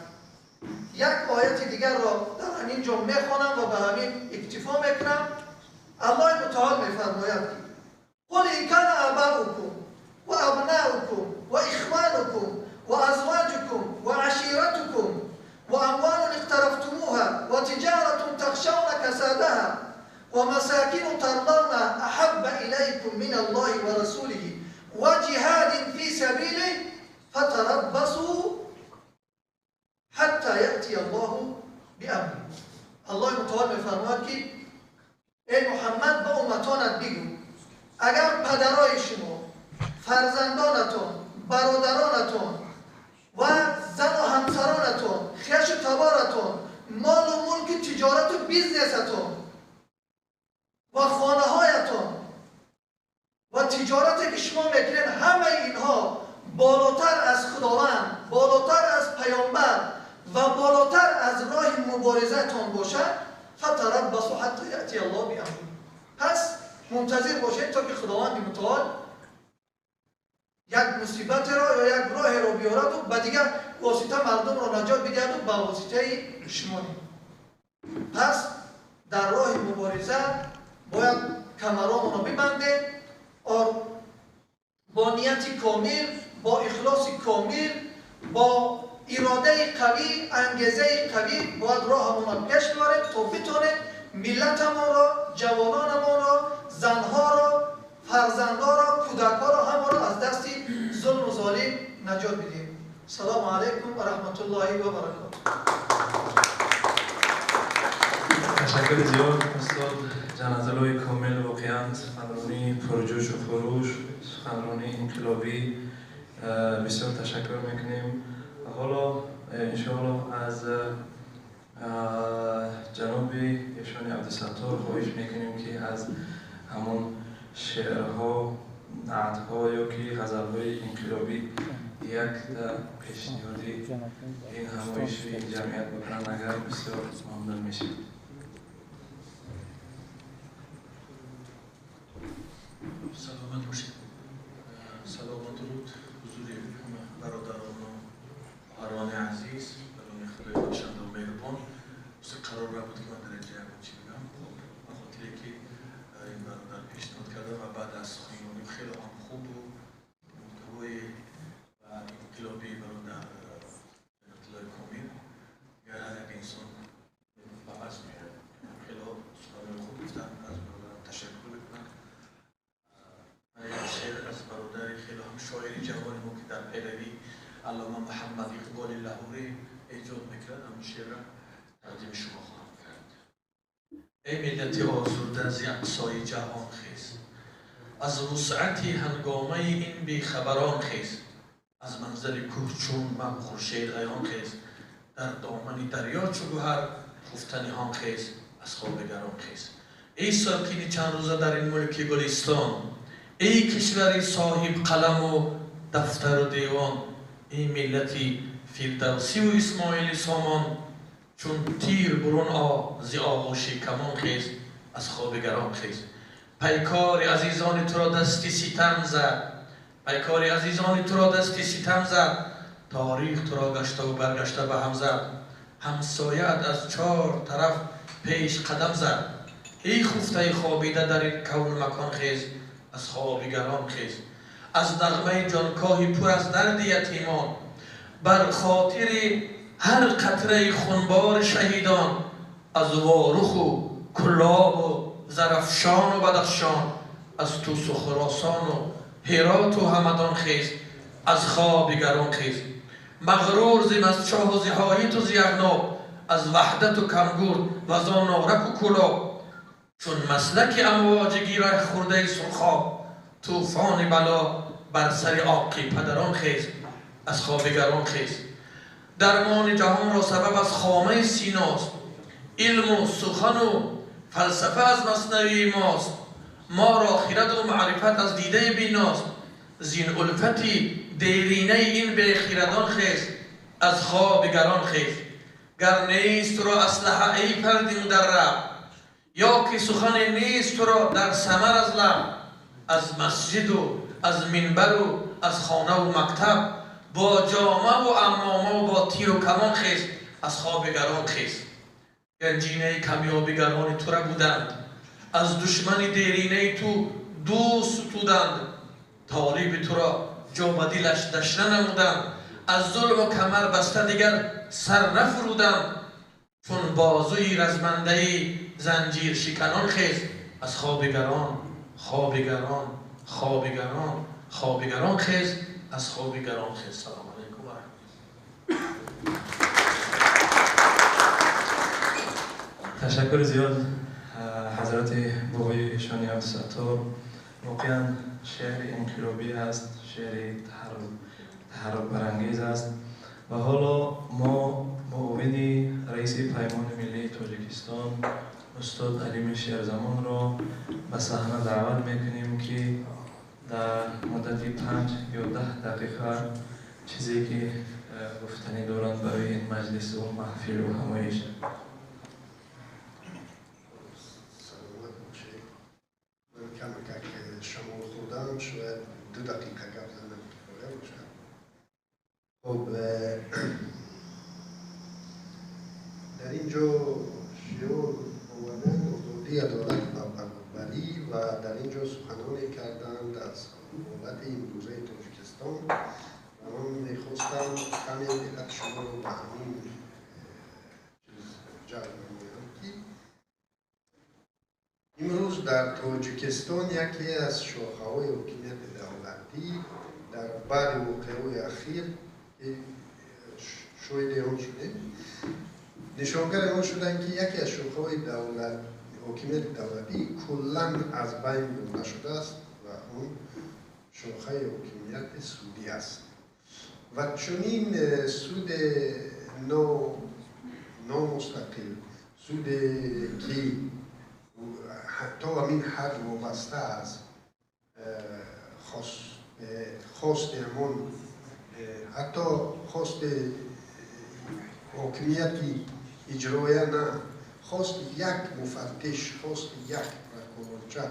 یک آیت دیگر را در همین جا میخوانم و به همین اکتفا میکنم. الله متعال میفرماید که قل ان کان آباؤکم و ابناؤکم و اخوانکم و ازواجکم و عشیرتکم وأموال اقترفتموها وتجارة تخشون كسادها ومساكن ترضونها أحب إليكم من الله ورسوله وجهاد في سبيله فتربصوا حتى يأتي الله بأمره. الله متعال می‌فرماید که ای محمد با امتانت بگو اگر پدرای شما، فرزندانتون، برادرانتون و زن و همسرانتون، خویش و تبارتون، مال و ملک، تجارت و بیزنستون و خانه هایتون و تجارتی که شما میکنین، همه اینها بالاتر از خداوند، بالاتر از پیامبر و بالاتر از راه مبارزه‌تون باشد، فتربصوا حتی یأتی الله بأمره. پس منتظر باشید تا که خداوند متعال یک مصیبت را یا یک راه را بیارد و به دیگر واسطه مردم را نجات بدهد و به واسطه شما. پس در راه مبارزه باید کمرامون را ببندیم، با نیت کامل، با اخلاص کامل، با اراده قوی، انگیزه قوی باید راهمون را پیش ببریم تا بتونیم ملتمون را، جوانانمون را، زنها را، فرزندها را، کودکها را، همه را از دست ظلم و ظالم نجات بدیم. سلام علیکم و رحمت الله و برکاته. تشکر زیاد استاد جنازلوی کامل، واقعا سخنرانی پرجوش و خروش، سخنرانی انقلابی، بسیار تشکر میکنیم. حالا انشاءالله از جناب ایشان عبدالستار خواهش میکنیم که از همون شعرها، نعتها یا که غزلهای انقلابی یک پیشنهادی این همایش این جمعیت بکنن، اگر بسیار ممنون میشیم. سلامت باشید. سلام و درود حضور همه برادران و خواهران عزیز، به نام خدای بخشنده و مهربان. قرار بود که من در اینجا چی بگم، خب به خاطر که این برادر پیشنهاد کرده و بعد از سخنرانی خیلی هم خوب و محتوای و انقلابی برادر اطلاع کامل، اگر هر یک انسان به عوض میاد خیلی سخنرانی خوب گفتن، از برادرم تشکر میکنم. من یک شعر از برادر خیلی هم شاعری جوان ما که در پیروی علامه محمد اقبال لاهوری ایجاد میکرد، همون شعر را تقدیم شما خواهم کرد. ای ملت آزرده ز اقصای جهان خیز، از وسعت هنگامه این بیخبران خیز، از منظر کوه چون مه خورشید عیان خیز، در دامن دریا چو گوهر خفته نهان خیز، از خواب گران خیز. ای ساکن چند روزه در این ملک گلستان، ای کشور صاحب قلم و دفتر و دیوان، ای ملتی فردوسی و اسماعیل سامان، چون تیر برون آ ز آغوش کمان خیز، از خواب گران خیز. پیکار عزیزان تو را دستی ستم زد، پیکار عزیزان تو را دستی ستم زد، تاریخ تو را گشته و برگشته به هم زد، همسایه‌ات از چهار طرف پیش قدم زد. ای خفته خوابیده در این کون مکان خیز، از خواب گران خیز. аз нағмаи ҷонкоҳи пур аз дарди ятимон, бар хотири ҳар қатраи хунбори шаҳидон, аз Воруху Кулобу Зарафшону Бадахшон, аз Тусу Хуросону Ҳироту Ҳамадон хез, аз хоби гарон хез. Мағрур зи мазчоҳу зи ҳоиту зи ягноб, аз ваҳдату камгурд ва зон нораку кулоб, чун маслаки амвоҷи гираҳ хӯрдаи сурхоб, тӯфони бало бар сари оқи падарон хез, аз хоби гарон хез. Дармони ҷаҳонро сабаб аз хомаи синост, илму сухану фалсафа аз маснавии мост, моро хираду маърифат аз дидаи биност, зин улфати деринаи ин бехирадон хез, аз хоби гарон хез. Гар нест туро аслиҳа эй фарди мударраб, ё ки сухане нест туро дар самар аз лаб, аз масҷиду аз минбару аз хонаву мактаб, бо ҷомаву аммомаву бо тиру камон хез, аз хоби гарон хез. Ганҷинаи камёбигарони тура буданд, аз душмани деринаи ту дӯст сутуданд, толиби туро ҷо ба дилаш дашна намуданд, аз зулму камар баста дигар сар нафуруданд, чун бозуи размандаи занҷиршиканон хез, аз хоби гарон, хоби гарон, хоби гарон, хоби гарон хез, аз хоби гарон хез. Салом алайкум ва раҳматуллоҳ. Ташаккури зиёд ҳазрати бобои Шони Абдусаттор. Воқеан шеъри инқилобӣ аст, шеъри таҳаррукбарангез аст ва ҳоло мо муовини раиси Паймони миллии Тоҷикистон устод Алими Шерзамонро ба саҳна даъват мекунем, ки дар муддати 5 ё 10 дақиқа чизе ки гуфтанӣ доранд барои ин маҷлису маҳфилу ҳамоиш. Саломат бошед. Ман камакак шамол хӯрдам, шояд 2 дақиқа гап занам кифоя бошад. Хоб, дар ин ҷо шиор оварданд озодӣ, адолат ва баробарӣ ва дар ин ҷо суханоне карданд аз ҳолати имрӯзаи Тоҷикистон ва ман мехостам каме диққати шуморо ба ҳамин чиз ҷалб намоям, ки имрӯз дар Тоҷикистон яке аз шохаҳои ҳокимияти давлатӣ дар баъди воқеаҳои ахир, ки шоҳиди он шудем, нишонгари он шуданд, ки яке аз шохаҳои ҳокимияти давлатӣ куллан аз байн бурда шудааст ва он шохаи ҳокимияти судӣ аст. Ва чунин суди номустақил, суде ки то ҳамин ҳад вобаста аз хости ҳамон, ҳатто хости ҳокимияти иҷроя на, хости як муфаттиш, хости як прокурорча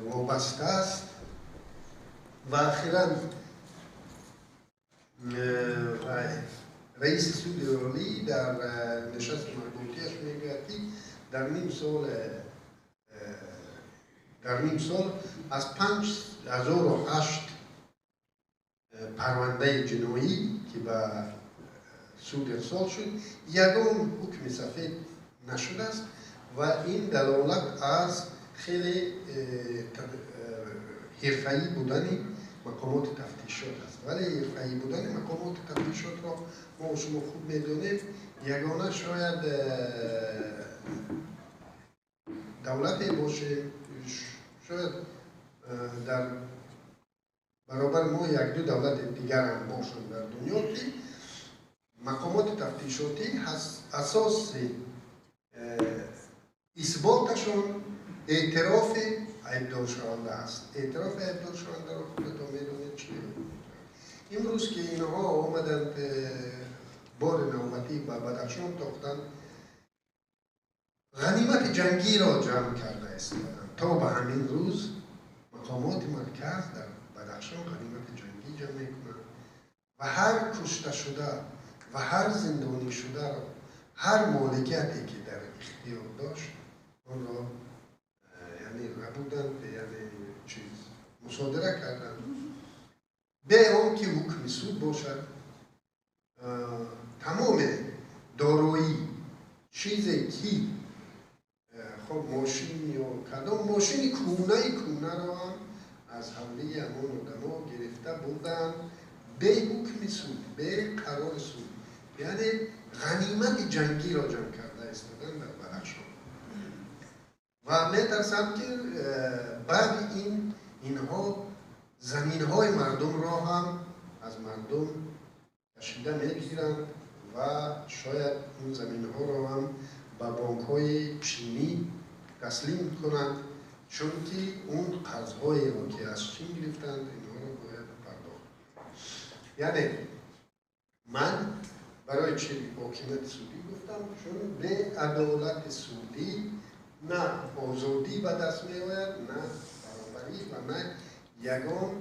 вобаста аст ва ахиран раиси суди олӣ дар нишасти матбуотиаш мегӯяд, ки дар ним сол аз 5008 парвандаи ҷиноӣ, ки ба суд ирсол шуд, ягон ҳукми сафед нашудааст ва ин далолат аз хеле ҳирфаӣ будани мақомоти тафтишот аст. Вале ҳирфаӣ будани мақомоти тафтишотро мо шумо хуб медонем. Ягона шояд давлате бошем, шояд дар баробари мо як-ду давлати дигар ҳам бошанд дар дунё, ки мақомоти тафтишотӣ асоси исботашон эътирофи айбдоршаванда аст. Эътирофи айбдоршавандаро худатон медонед чӣ. Имрӯз ки инҳо омаданд бори навбатӣ ба Бадахшон тохтанд, ғанимати ҷангиро ҷамъ карда истоданд. То ба ҳамин рӯз мақомоти марказ дар Бадахшон ғанимати ҷангӣ ҷамъ мекунанд ва ҳар кушташуда ва ҳар зиндонӣ шударо, ҳар моликияте ки дар ихтиёр дошт, онро яъне рабуданд, яъне чиз мусодира карданд. Бе он ки ҳукми суд бошад, тамоми дороӣ, чизе ки хоб мошин ё кадом мошини кӯнаи кӯнаро ҳам аз ҳавлии ҳамон одамо гирифта бурданд бе ҳукми суд, бе қарори суд. Яъне ғанимати ҷангиро ҷамъ карда истодан дар Бадахшон. Ва метарсам, ки баъди ин инҳо заминҳои мардумро ҳам аз мардум кашида мегиранд ва шояд он заминҳоро ҳам ба бонкҳои чинӣ таслим кунанд, чунки он қарзҳоеро, ки аз Чин гирифтанд, инҳоро бояд пардохт. Яъне ман барои чи ҳокимияти судӣ гуфтам? Чун беадолати судӣ на озодӣ ба даст меояд, на баробарӣ ва на ягон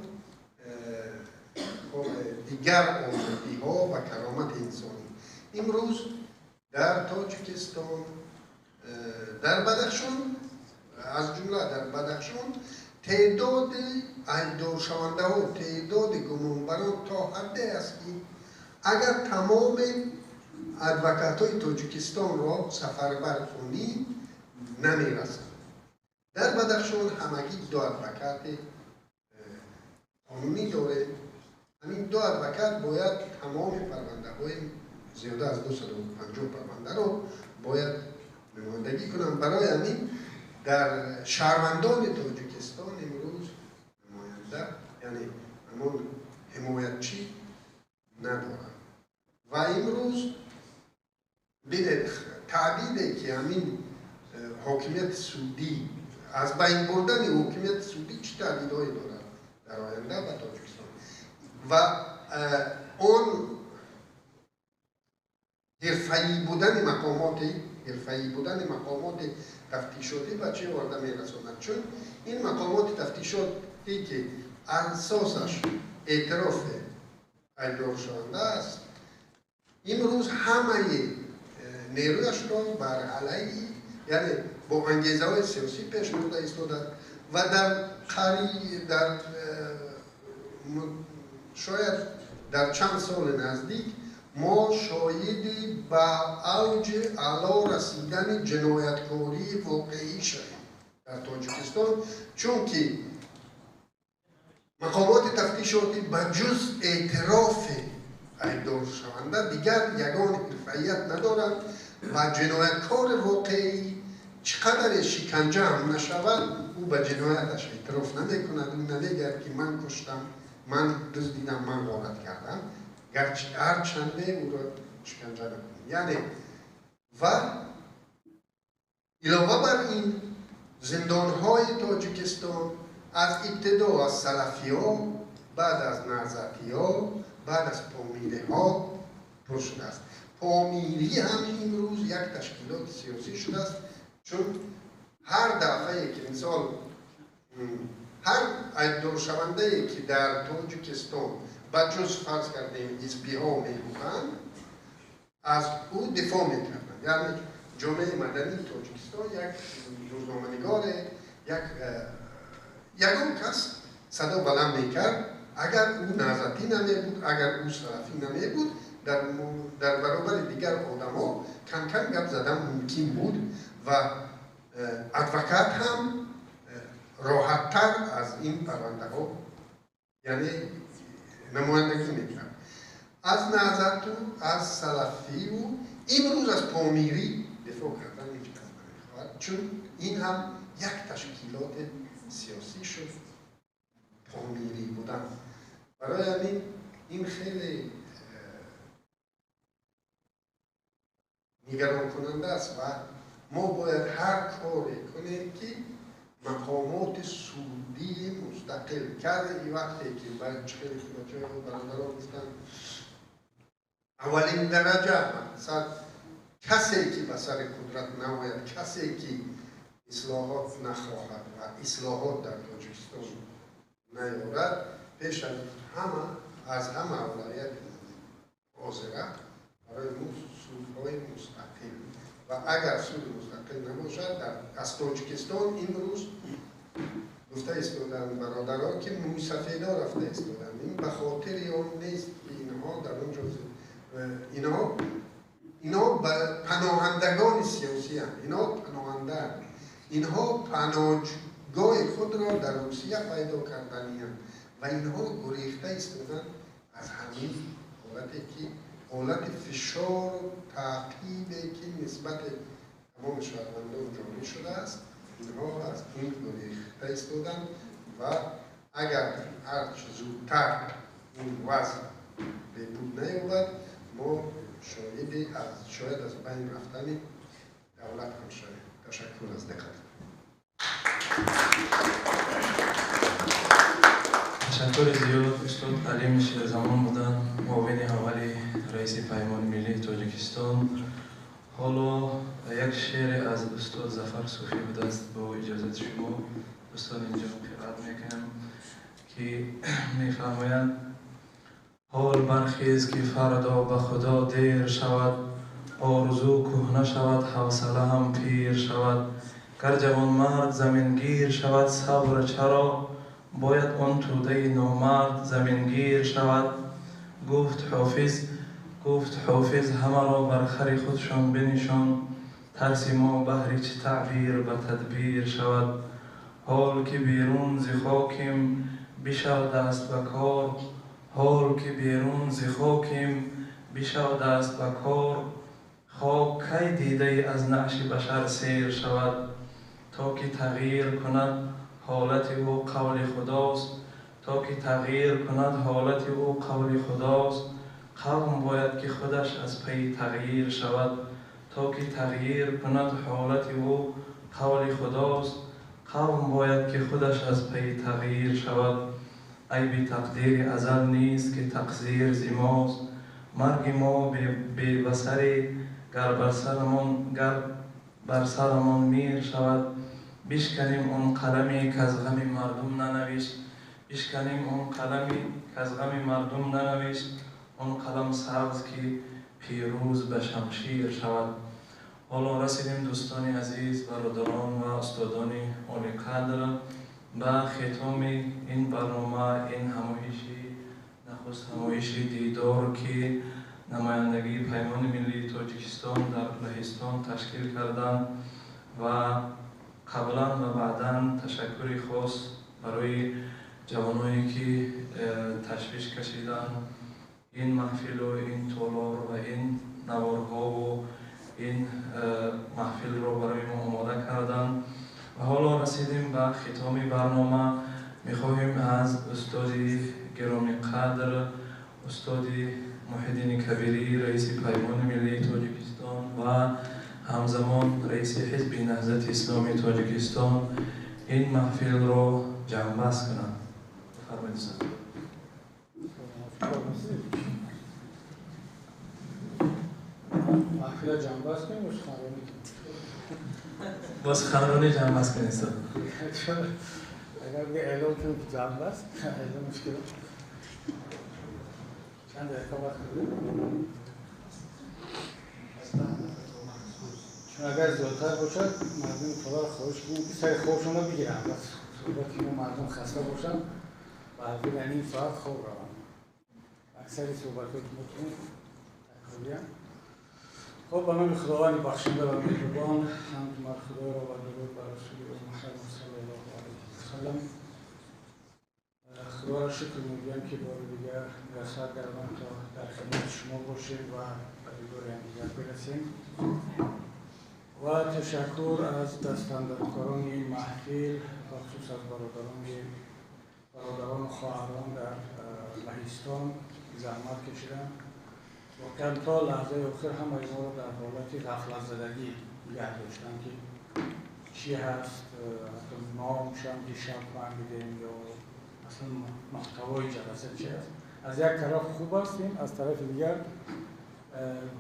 дигар озодиҳо ва каромати инсонӣ. Имрӯз дар Тоҷикистон, дар Бадахшон, аз ҷумла дар Бадахшон, теъдоди айбдоршавандаҳо, теъдоди гумонбарон то ҳадде аст, ки агар тамоми адвокатҳои Тоҷикистонро сафарбар кунӣ, намерасанд. Дар Бадахшон ҳамагӣ ду адвокати қонунӣ дорем. Ҳамин ду адвокат бояд тамоми парвандаҳои зиёда аз 250 парвандаро бояд намояндагӣ кунанд. Барои ҳамин дар шаҳрвандони Тоҷикистон имрӯз намоянда, яъне ҳамон ҳимоятчӣ надоранд. Ва имрӯз бинед, таъбиде ки ҳамин ҳокимияти судӣ, аз байн бурдани ҳокимияти судӣ чӣ таъбидҳое дорад дар оянда ба Тоҷикистон ва он ҳирфаӣ будани мақомоти ҳирфаӣ будани мақомоти тафтишотӣ ба чӣ оварда мерасонад? Чун ин мақомоти тафтишотӣ, ки асосаш эътирофи айбдоршаванда аст, имрӯз ҳамаи нерӯяшро бар алайҳи, яъне бо ангезаҳои сиёсӣ пеш бурда истодад ва дар дар шояд дар чанд соли наздик мо шоҳиди ба авҷи аъло расидани ҷинояткории воқеӣ шавем дар Тоҷикистон, чунки мақомоти тафтишотӣ ба ҷуз эътирофи айбдоршаванда дигар ягон ҳирфаият надоранд ва ҷинояткори воқеӣ чӣ қадаре шиканҷа ҳам нашавад, ӯ ба ҷинояташ эътироф намекунад. Ӯ намегӯяд, ки ман куштам, ман дуздидам, ман ғорат кардам, гарчи ҳарчанде ӯро шиканҷа накунем. Яъне ва илова бар ин зиндонҳои Тоҷикистон аз ибтидо аз салафиҳо, баъд аз наҳзатиҳо, баъд аз помириҳо пур шудааст. Помирӣ ҳам имрӯз як ташкилоти сиёсӣ шудааст, чун ҳар дафъае ки мисол ҳар айбдоршавандае, ки дар Тоҷикистон ба ҷуз фарз кардем ҳизбиҳо мебуданд, аз ӯ дифоъ мекарданд. Яъне ҷомеаи мадании Тоҷикистон, як рӯзноманигоре, як ягон кас садо баланд мекард, агар ӯ наҳзатӣ намебуд, агар ӯ салафӣ намебуд, дар баробари дигар одамо кам-кам гап задан мумкин буд ва адвокат ҳам роҳаттар аз ин парвандаҳо, яъне намояндагӣ мекард. Аз наҳзату аз салафию имрӯз аз помирӣ дифоъ кардан ҳеҷ кас намехоҳад, чун ин ҳам як ташкилоти сиёсӣ шуд, помирӣ будан. Барои ҳамин ин хеле нигаронкунанда аст ва мо бояд ҳар коре кунем, ки мақомоти судии мустақил карди. Вақте ки хеле бачаҳо, бародарон гуфтанд, аввалин дараҷа мақсад касе ки ба сари қудрат наояд, касе ки ислоҳот нахоҳад ва ислоҳот дар Тоҷикистон наёрад, пеш аз ҳама, аз ҳама авлавияти ҳозира барои мо судҳои мустақил. Ва агар суди мустақил набошад, аз Тоҷикистон имрӯз Гуфта истоданд бародарон ки мӯйсафедо рафта истоданд. Ин ба хотири он нест ки инҳо дар он ҷо инҳо паноҳандагони сиёсианд, инҳо паноҳандаанд, инҳо паноҳгоҳи худро дар Русия пайдо карданианд ва инҳо гурехта истоданд аз ҳамин ҳолате ки ҳолати фишору таъқибе ки нисбати тамоми шаҳрвандон ҷорӣ шудааст, инҳо аз ин гурехта истоданд ва агар ҳарчи зудтар ин вазъ беҳбуд наёбад, мо шоҳиди шояд аз байн рафтани давлат ҳам шавем. Ташаккур аз диққат. Ташаккури зиёд. Устод Алим Шерзамон буданд, муовини аввали раиси Паймони миллии Тоҷикистон. Ҳоло як шеъре аз устод Зафар Суфӣ будааст, бо иҷозати шумо устод инҷо қироат мекунам, ки мефармоянд: ҳол бархез ки фардо ба Худо дер шавад, орзу кӯҳна шавад, ҳавсала ҳам пир шавад. Гар ҷавонмард замингир шавад, сабр чаро бояд он тӯдаи номард замингир шавад. Гуфт ҳофиз ҳамаро бар хари худшон бинишон, тарси мо баҳри чӣ таъбир ба тадбир шавад. Ҳол ки берун зи хоким бишав даст ба кор, ҳол ки берун зи хоким бишав даст ба кор, хок кай дидаи аз наъши башар сер шавад. То ки тағйир кунад ҳолати ӯ қавли худост, то ки тағйир кунад ҳолати ӯ қавли худост, қавм бояд ки худаш аз пайи тағйир шавад. То ки тағйир кунад ҳолати ӯ қавли худост, қавм бояд ки худаш аз пайи тағйир шавад. Айби тақдири азал нест ки тақсир зи мост, марги мо бебасаре гар бар сарамон мир шавад. Бишканем он қаламе к аз ғами мардум нанавишт, бишканем он қаламе к аз ғами мардум нанавишт, он қалам сабз ки пирӯз ба шамшир шавад. Ҳоло расидем дӯстони азиз, бародарон ва устодони олиқадр, ба хитоми ин барнома, ин ҳамоиши нахуст ҳамоиши дидор ки намояндагии Паймони миллии Тоҷикистон дар Лаҳистон ташкил карданд ва қаблан ва баъдан ташаккури хос барои ҷавоное ки ташвиш кашиданд ин маҳфилу ин толор ва ин наворҳову ин маҳфилро барои мо омода карданд. Ва ҳоло расидем ба хитоми барнома. Мехоҳем аз устоди гиромиқадр, устоди Муҳиддини Кабирӣ, раиси Паймони миллии Тоҷикистон ва ҳамзамон раиси Ҳизби Наҳзати Исломии Тоҷикистон ин маҳфилро ҷамъбаст кунанд. Бифармоед устод. Маҳфилро ҷамъбаст кунем ё суханронӣ кунем? Бо суханронӣ ҷамъбаст кунед устод. Агар эълон кунем ки ҷамъбаст, эълон мушкил. Чанд дақиқа вақт дорем? Чун агар зиёдтар бошад, мардуми толор хоҳиш кунем ки сари хобшонро бигиранд. Бас суҳбати мо мардум хаста бошанд, баъди ним соат хоб раванд. Аксари суҳбатҳое ки мо кунем такрорианд. Хоб, ба номи Худованди бахшанда ва меҳрубон, ҳамд бар Худоро ва дуруд бар расули ӯ Муҳаммад саллаллоҳу алайҳи васаллам. Худоро шукр мегӯям ки бори дигар муяссар гардон то дар хидмати шумо бошем ва ба дидори ҳамдигар бирасем. Ва ташаккур аз дастандаркорони ин маҳфил, бахусус аз бародарону хоҳарон дар Лаҳистон заҳмат кашиданд. Воқеан то лаҳзаи охир ҳамаи моро дар ҳолати ғафлатзадагӣ нигоҳ доштанд ки чӣ ҳаст, номшам дишаб фаҳмидем ё аслан муҳтавои ҷаласа чи аст. Аз як тараф хуб аст ин, аз тарафи дигар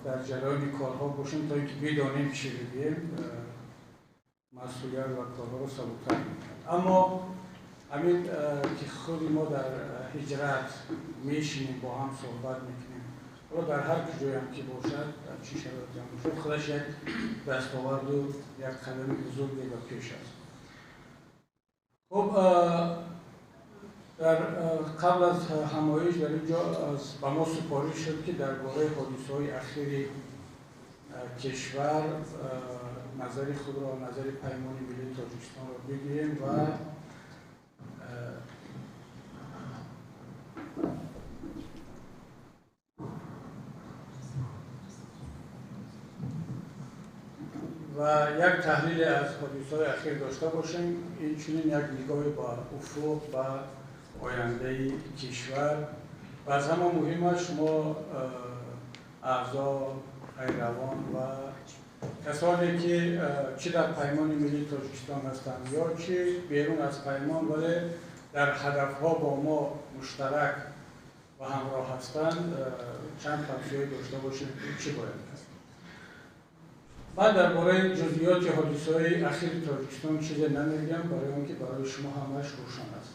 дар ҷараёни корҳо бошем то ин ки бидонем чӣ бигӯем, масъулият ва корҳоро сабуктар мекунад. Аммо ҳамин ки худи мо дар ҳиҷрат мешинем, бо ҳам суҳбат мекунем, ҳоло дар ҳар куҷоям ки бошад, дар чӣ шароитам бошад, худаш як дастоварду як қадами бузурге ба пеш аст. Хуб, дар қабл аз ҳамоиш дар ин ҷо ба мо супориш шуд, ки дар бораи ҳодисаҳои ахири кишвар назари худро, назари Паймони Миллии Тоҷикистонро бигӯем ва як таҳлиле аз ҳодисаҳои ахир дошта бошем. Инчунин як нигоҳе ба уфуқ, ба ояндаи кишвар ва аз ҳама муҳимаш шумо аъзо, пайравон ва касоне ки чӣ дар Паймони Миллии Тоҷикистон ҳастанд ё чӣ берун аз паймон, вале дар ҳадафҳо бо мо муштарак ва ҳамроҳ ҳастанд, чанд тавсияе дошта бошем ки чӣ бояд кард. Ман дар бораи ҷузъиёти ҳодисаҳои ахири Тоҷикистон чизе намегӯям, барои он ки барои шумо ҳамааш рӯшан аст.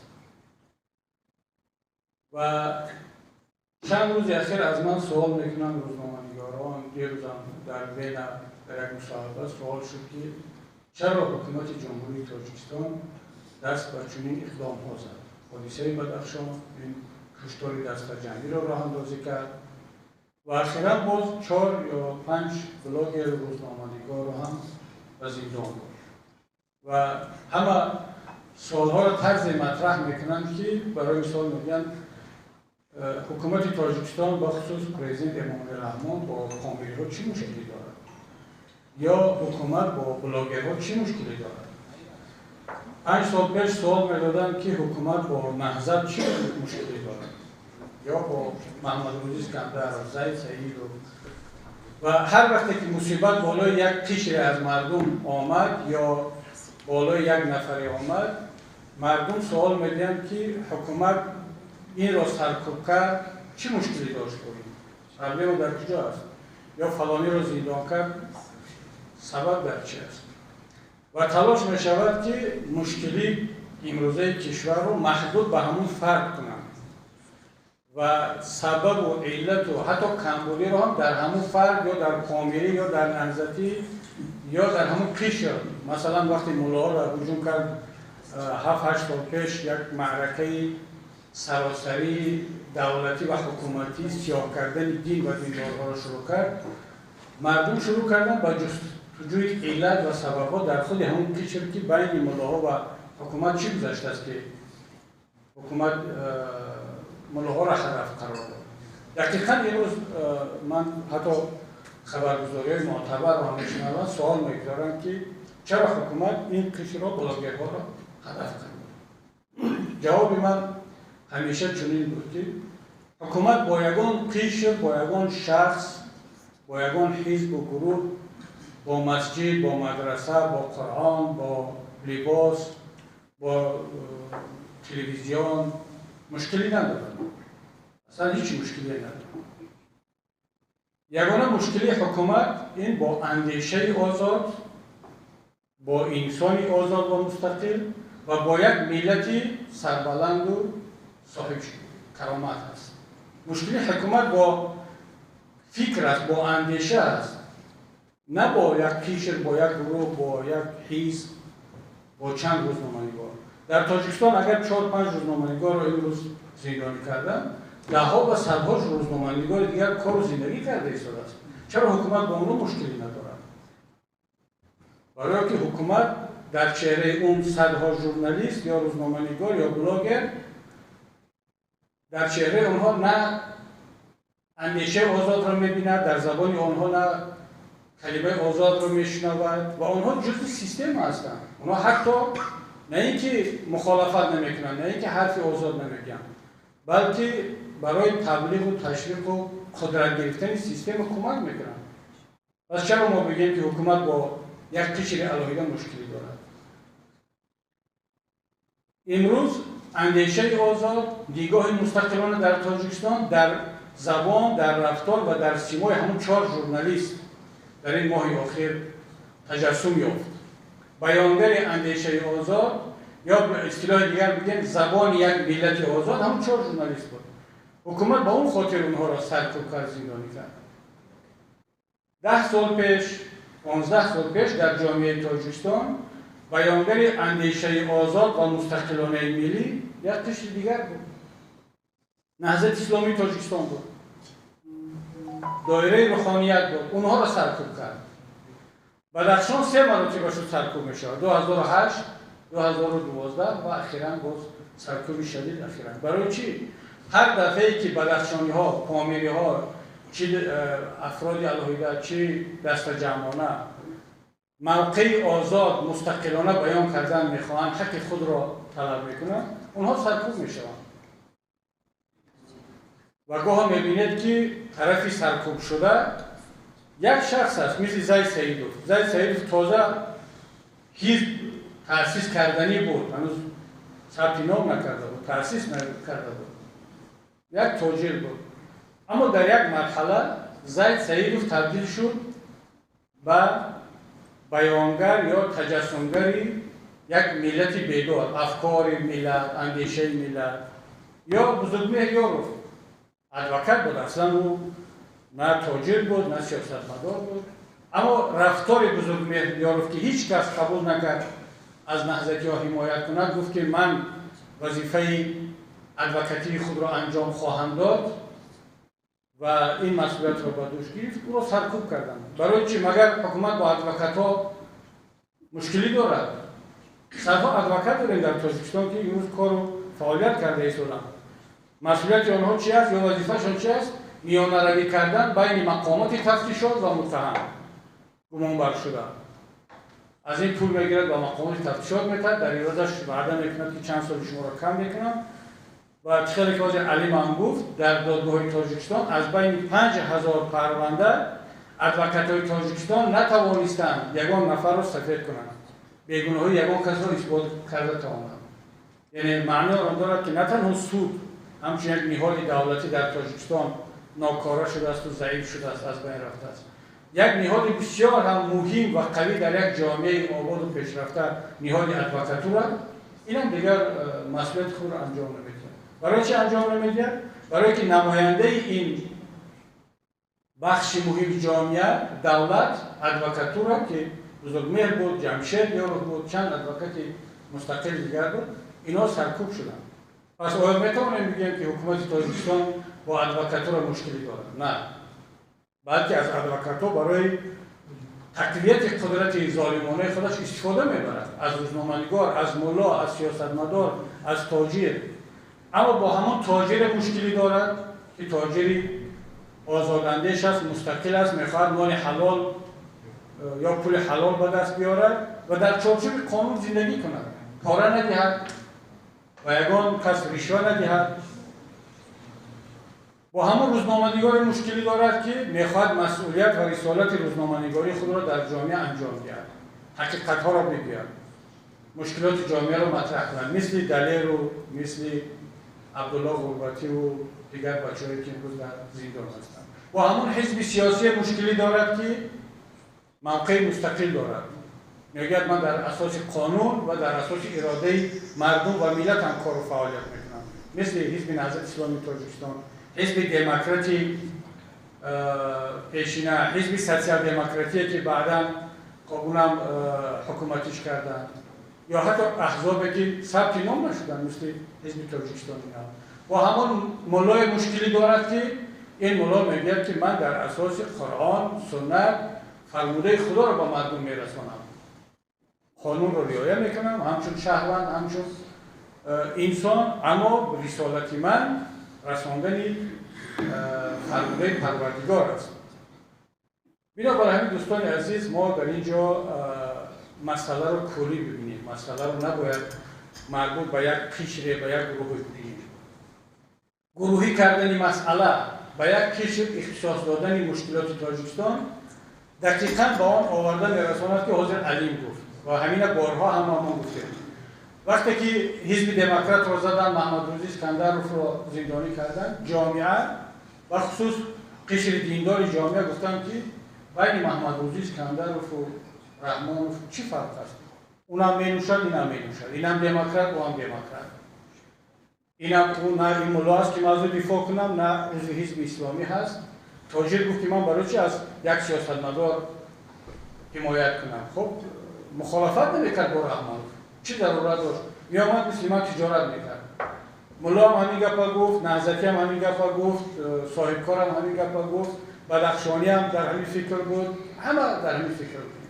Ва чанд рӯзи ахир аз ман суол мекунанд рӯзноманигорон. Дирӯзам дар Вена дар як мусоҳиба суол шуд, ки чаро ҳукумати Ҷумҳурии Тоҷикистон даст ба чунин иқдомҳо зад. Ҳодисаи Бадахшон, ин куштори дастаҷамъиро роҳандозӣ кард ва ахиран боз 4 ё 5 блогеру рӯзноманигорро ҳам ба зиндон бурд. Ва ҳама суолҳоро тарзе матраҳ мекунанд, ки барои мисол мегӯянд ҳукумати Тоҷикистон, бахусус президент Эмомалӣ Раҳмон, бо помириҳо чӣ мушкилӣ дорад? Ё ҳукумат бо блогерҳо чӣ мушкилӣ дорад? 5 сол пеш суол медоданд, ки ҳукумат бо Наҳзат чӣ мушкилӣ дорад? Ё бо Маҳмадрӯзӣ Искандаров, Зайд Саидов. Ва ҳар вақте ки мусибат болои як қишре аз мардум омад ё болои як нафаре омад, мардум суол медиҳанд, ки ҳукумат инро саркӯб кард, чӣ мушкилӣ дошт бо ин? Проблема дар куҷо аст? Ё фалониро зиндон кард, сабаб дар чи аст? Ва талош мешавад, ки мушкили имрӯзаи кишварро маҳдуд ба ҳамун фард кунанд ва сабабу иллату ҳатто камбудиро ҳам дар ҳамун фард ё дар помирӣ ё дар наҳзатӣ ё дар ҳамун қишр. Масалан, вақте муллоҳоро ҳуҷум кард 7-8 сол пеш, як маъракаи саросарии давлатӣ ва ҳукуматӣ сиёҳ кардани дин ва диндорҳоро шурӯъ кард, мардум шурӯъ карданд ба ҷустуҷӯи иллат ва сабабҳо дар худи ҳамун қишр, ки байни муллоҳо ва ҳукумат чӣ гузаштааст, ки ҳукумат муллоҳоро ҳадаф қарор дод. Дақиқан имрӯз ман ҳатто хабаргузориҳои муътабарро ҳам мешунавам, суол мегузоранд, ки чаро ҳукумат ин қишрро, блогерҳоро ҳадаф қарор дод. Ҷавоби ман ҳамеша чунин буд, ки ҳукумат бо ягон қишр, бо ягон шахс, бо ягон ҳизбу гурӯҳ, бо масҷид, бо мадраса, бо Қуръон, бо либос, бо телевизион мушкилӣ надорад. Аслан ҳеҷ мушкиле надорад. Ягона мушкили ҳукумат ин бо андешаи озод, бо инсони озод ва мустақил ва бо як миллати сарбаланду соҳиб каромат аст. Мушкили ҳукумат бо фикр аст, бо андеша аст, на бо як қишр, бо як гурӯҳ, бо як ҳизб, бо чанд рӯзноманигор. Дар Тоҷикистон агар 4-5 рӯзноманигорро имрӯз зиндонӣ карданд, даҳҳо ва садҳо рӯзноманигори дигар кору зиндагӣ карда истодааст. Чаро ҳукумат бо онҳо мушкилӣ надорад? Барои ки ҳукумат дар чеҳраи он садҳо журналист ё рӯзноманигор ё блогер, дар чеҳраи онҳо на андешаи озодро мебинад, дар забони онҳо на калимаи озодро мешунавад ва онҳо ҷузъи система ҳастанд. Онҳо ҳатто на ин ки мухолафат намекунанд, на ин ки ҳарфи озод намегӯянд, балки барои таблиғу ташвиқу қудрат гирифтани система кӯмак мекунанд. Пас чаро мо бигӯем, ки ҳукумат бо як қишри алоҳида мушкилӣ дорад? Имрӯз андешаи озод, нигоҳи мустақилона дар Тоҷикистон дар забон, дар рафтор ва дар симои ҳамун 4 журналист дар ин моҳи охир таҷассум ёфт. Баёнгари андешаи озод ё ба истилоҳи дигар бигӯем забони як миллати озод ҳамун 4 журналист буд. Ҳукумат ба он хотир онҳоро саркӯб кард, зиндонӣ кард. 10 сол пеш, 15 сол пеш дар ҷомеаи Тоҷикистон Баёнгари андешаи озод ва мустақилонаи миллӣ як қишри дигар буд. Наҳзати Исломии Тоҷикистон буд. Доираи рӯҳоният буд. Онҳоро саркӯб кард. Бадахшон се маротиба шуд саркӯб мешавад. 2008, 2012 ва ахиран боз саркӯби шадид ахиран. Барои чӣ? Ҳар дафъае ки бадахшониҳо, помириҳо, чи афроди алоҳида, чи дастаҷамъона мавқеи озод, мустақилона баён кардан мехоҳанд, ҳаққи худро талаб мекунанд, онҳо саркӯб мешаванд. Ва гоҳо мебинед, ки тарафи саркӯбшуда як шахс аст, мисли Зайд Саидов. Зайд Саидов тоза ҳизб таъсис карданӣ буд, ҳанӯз сабти ном накарда буд, таъсис накарда буд. Як тоҷир буд. Аммо дар як марҳала Зайд Саидов табдил шуд ба баёнгар ё таҷассумгари як миллати бедор, афкори миллат, андешаи миллат. Ё Бузургмеҳр Ёров адвокат буд, аслан ӯ на тоҷир буд, на сиёсатмадор буд. Аммо рафтори Бузургмеҳр Ёров, ки ҳеҷ кас қабул накард аз наҳзатиҳо ҳимоят кунад, гуфт, ки ман вазифаи адвокатии худро анҷом хоҳам дод ва ин масъулиятро ба дӯш гирифт, ӯро саркӯб карданд. Барои чӣ? Магар ҳукумат бо адвокатҳо мушкилӣ дорад? Садҳо адвокат дорем дар Тоҷикистон, ки имрӯз кору фаъолият карда истоданд. Масъулияти онҳо чи аст ё вазифашон чи аст? Миёнаравӣ кардан байни мақомоти тафтишот ва муттаҳам, гумонбаршуда. Аз ин пул мегирад, ба мақомоти тафтишот метаҳад, дар ивазаш ваъда мекунад, ки чанд соли шуморо кам мекунам. Ва чӣ хеле ки ҳозир Алим ҳам гуфт, дар додгоҳҳои Тоҷикистон аз байни 5000 парванда адвокатҳои Тоҷикистон натавонистанд ягон нафарро сафед кунанд, бегуноҳии ягон касро исбот карда тавонанд. Яъне маънои он дорад, ки на танҳо суд ҳамчун як ниҳоди давлатӣ дар Тоҷикистон нокора шудаасту заиф шудааст, аз байн рафтааст. Як ниҳоди бисёр ҳам муҳим ва қавӣ дар як ҷомеаи ободу пешрафта, ниҳоди адвокатура, инам дигар масъулияти худро анҷом намедиҳад. Барои чӣ анҷом намедиҳад? Барое ки намояндаи ин бахши муҳими ҷомеа, давлат, адвокатура, ки Бузургмеҳр буд, Ҷамшед Ёров буд, чанд адвокати мустақил дигар буд, инҳо саркӯб шуданд. Пас оё метавонем бигӯем, ки ҳукумати Тоҷикистон бо адвокатура мушкилӣ дорад? На, балки аз адвокатҳо барои тақвияти қудрати золимонаи худаш истифода мебарад, аз рӯзноманигор, аз мулло, аз сиёсатмадор, аз тоҷир. Аммо бо ҳамон тоҷире мушкилӣ дорад, ки тоҷири озодандеш аст, мустақил аст, мехоҳад моли ҳалол ё пули ҳалол ба даст биёрад ва дар чорчӯби қонун зиндагӣ кунад, пора надиҳад ва ягон кас ришва надиҳад. Бо ҳамон рӯзноманигори мушкилӣ дорад, ки мехоҳад масъулият ва рисолати рӯзноманигории худро дар ҷомеа анҷом диҳад, ҳақиқатҳоро бигӯяд, мушкилоти ҷомеаро матраҳ кунад, мисли Далеру, мисли Абдулло Ғурбативу дигар бачаҳое, ки имрӯз дар зиндон ҳастанд. Бо ҳамон ҳизби сиёсие мушкилӣ дорад, ки мавқеи мустақил дорад, мегӯяд: ман дар асоси қонун ва дар асоси иродаи мардум ва миллатам кору фаъолият мекунам, мисли Ҳизби Наҳзати Исломии Тоҷикистон, Ҳизби Демократи пешина, Ҳизби Социал-демократие, ки баъдан онам ҳукуматиш карданд, ё ҳатто аҳзобе, ки сабти ном нашуданд, мисли Ҳизби Тоҷикистони Нав. Бо ҳамон муллое мушкилӣ дорад, ки ин мулло мегӯяд, ки ман дар асоси Қуръон, суннат, фармудаи Худоро ба мардум мерасонам, қонунро риоя мекунам ҳамчун шаҳрванд, ҳамчун инсон, аммо рисолати ман расондани фармудаи Парвардигор аст. Бинобар ҳамин, дӯстони азиз, мо дар ин ҷо масъаларо куллӣ бибинем. Масъаларо набояд марбут ба як қишре, ба як гурӯҳи бибинем. Гурӯҳӣ кардани масъала, ба як қишр ихтисос додани мушкилоти Тоҷикистон дақиқан ба он оварда мерасонад, ки ҳозир Алим гуфт ва ҳамина борҳо ҳамамон гуфтем. Вақте ки Ҳизби Демократро заданд, Маҳмадрӯзӣ Искандаровро зиндонӣ карданд, ҷомеа ва хусус қишри диндори ҷомеа гуфтанд, ки байни Маҳмадрӯзӣ Искандарову Раҳмонов чӣ фарқ аст? Унам менӯшад, инам менӯшад, инам демократ, ӯам демократ, инам ӯ на ин мулло аст, ки ман аз ӯ дифоъ кунам, на узви Ҳизби Исломӣ ҳаст. Тоҷир гуфт, ки ман барои чи аз як сиёсатмадор ҳимоят кунам? Хуб, мухолифат намекард бо Раҳмонов. Чӣ зарурат дошт? Меомад мисли ман тиҷорат мекард. Мулло ҳам ҳамин гапа гуфт, Наҳзатӣ ҳам ҳамин гапа гуфт, соҳибкор ҳам ҳамин гапа гуфт, Бадахшонӣ ҳам дар ҳамин фикр буд, ҳама дар ҳамин фикр буд.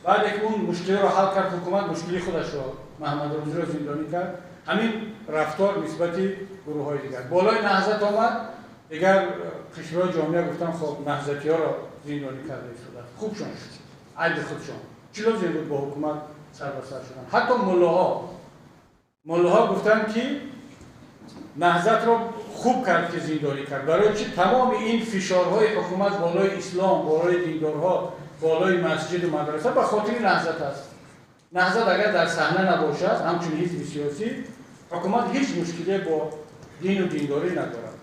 Баъд як он мушкилиро ҳал кард ҳукумат, мушкили худашро Маҳмад Рӯзиро зиндонӣ кард. Ҳамин рафтор нисбати гурӯҳҳои дигар. Болои Наҳзат омад, дигар қишрҳои ҷомеа гуфтан хоб наҳзатиҳоро зиндонӣ карда истодааст. Хубшон шуд, айби худшон. Чӣ лозим буд бо ҳукумат сар ба сар шудан? Ҳатто муллоҳо гуфтанд ки Наҳзатро хуб кард ки зиндонӣ кард. Барои чи тамоми ин фишорҳои ҳукумат болои ислом, болои диндорҳо, болои масҷиду мадраса ба хотири Наҳзат аст. Наҳзат агар дар саҳна набошад, ҳамчун ҳизби сиёсӣ, ҳукумат ҳеҷ мушкиле бо дину диндорӣ надорад.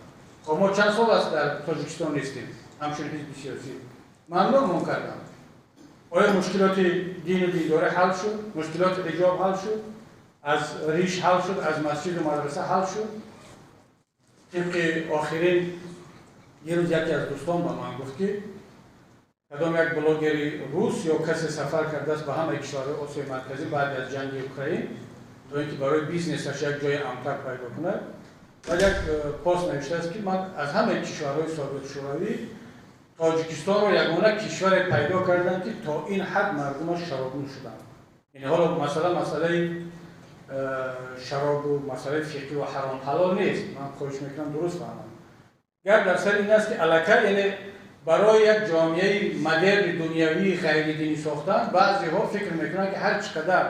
Хоб мо чанд сол аст дар Тоҷикистон нестем, ҳамчун ҳизби сиёсӣ. Мамнӯъмон карданд. Оё мушкилоти дину диндорӣ ҳал шуд? Мушкилоти ҳиҷоб ҳал шуд? Аз риш ҳал шуд? Аз масҷиду мадраса ҳал шуд? Тибқи охирин дирӯз яке аз дӯстон ба ман гуфт ки кадом як блогери рус ё касе сафар кардааст ба ҳамаи кишварҳои Осиёи Марказӣ баъд аз ҷанги Украин, то ин ки барои бизнесаш як ҷои амтар пайдо кунад. Баъд як пост навиштааст ки ман аз ҳамаи кишварҳои собиқ Шӯравӣ Тоҷикистонро ягона кишваре пайдо кардам ки то ин ҳад мардумаш шаробнӯш шуданд. Яъне ҳоло масъалаи шаробу масъалаи фиқҳӣ ва ҳаром ҳалол нест. Ман хоҳиш мекунам дуруст фаҳмам. Гап дар сари ин аст ки аллакай, яъне барои як ҷомеаи модерни дунявии ғайридинӣ сохтан баъзеҳо фикр мекунанд ки ҳар чӣ қадар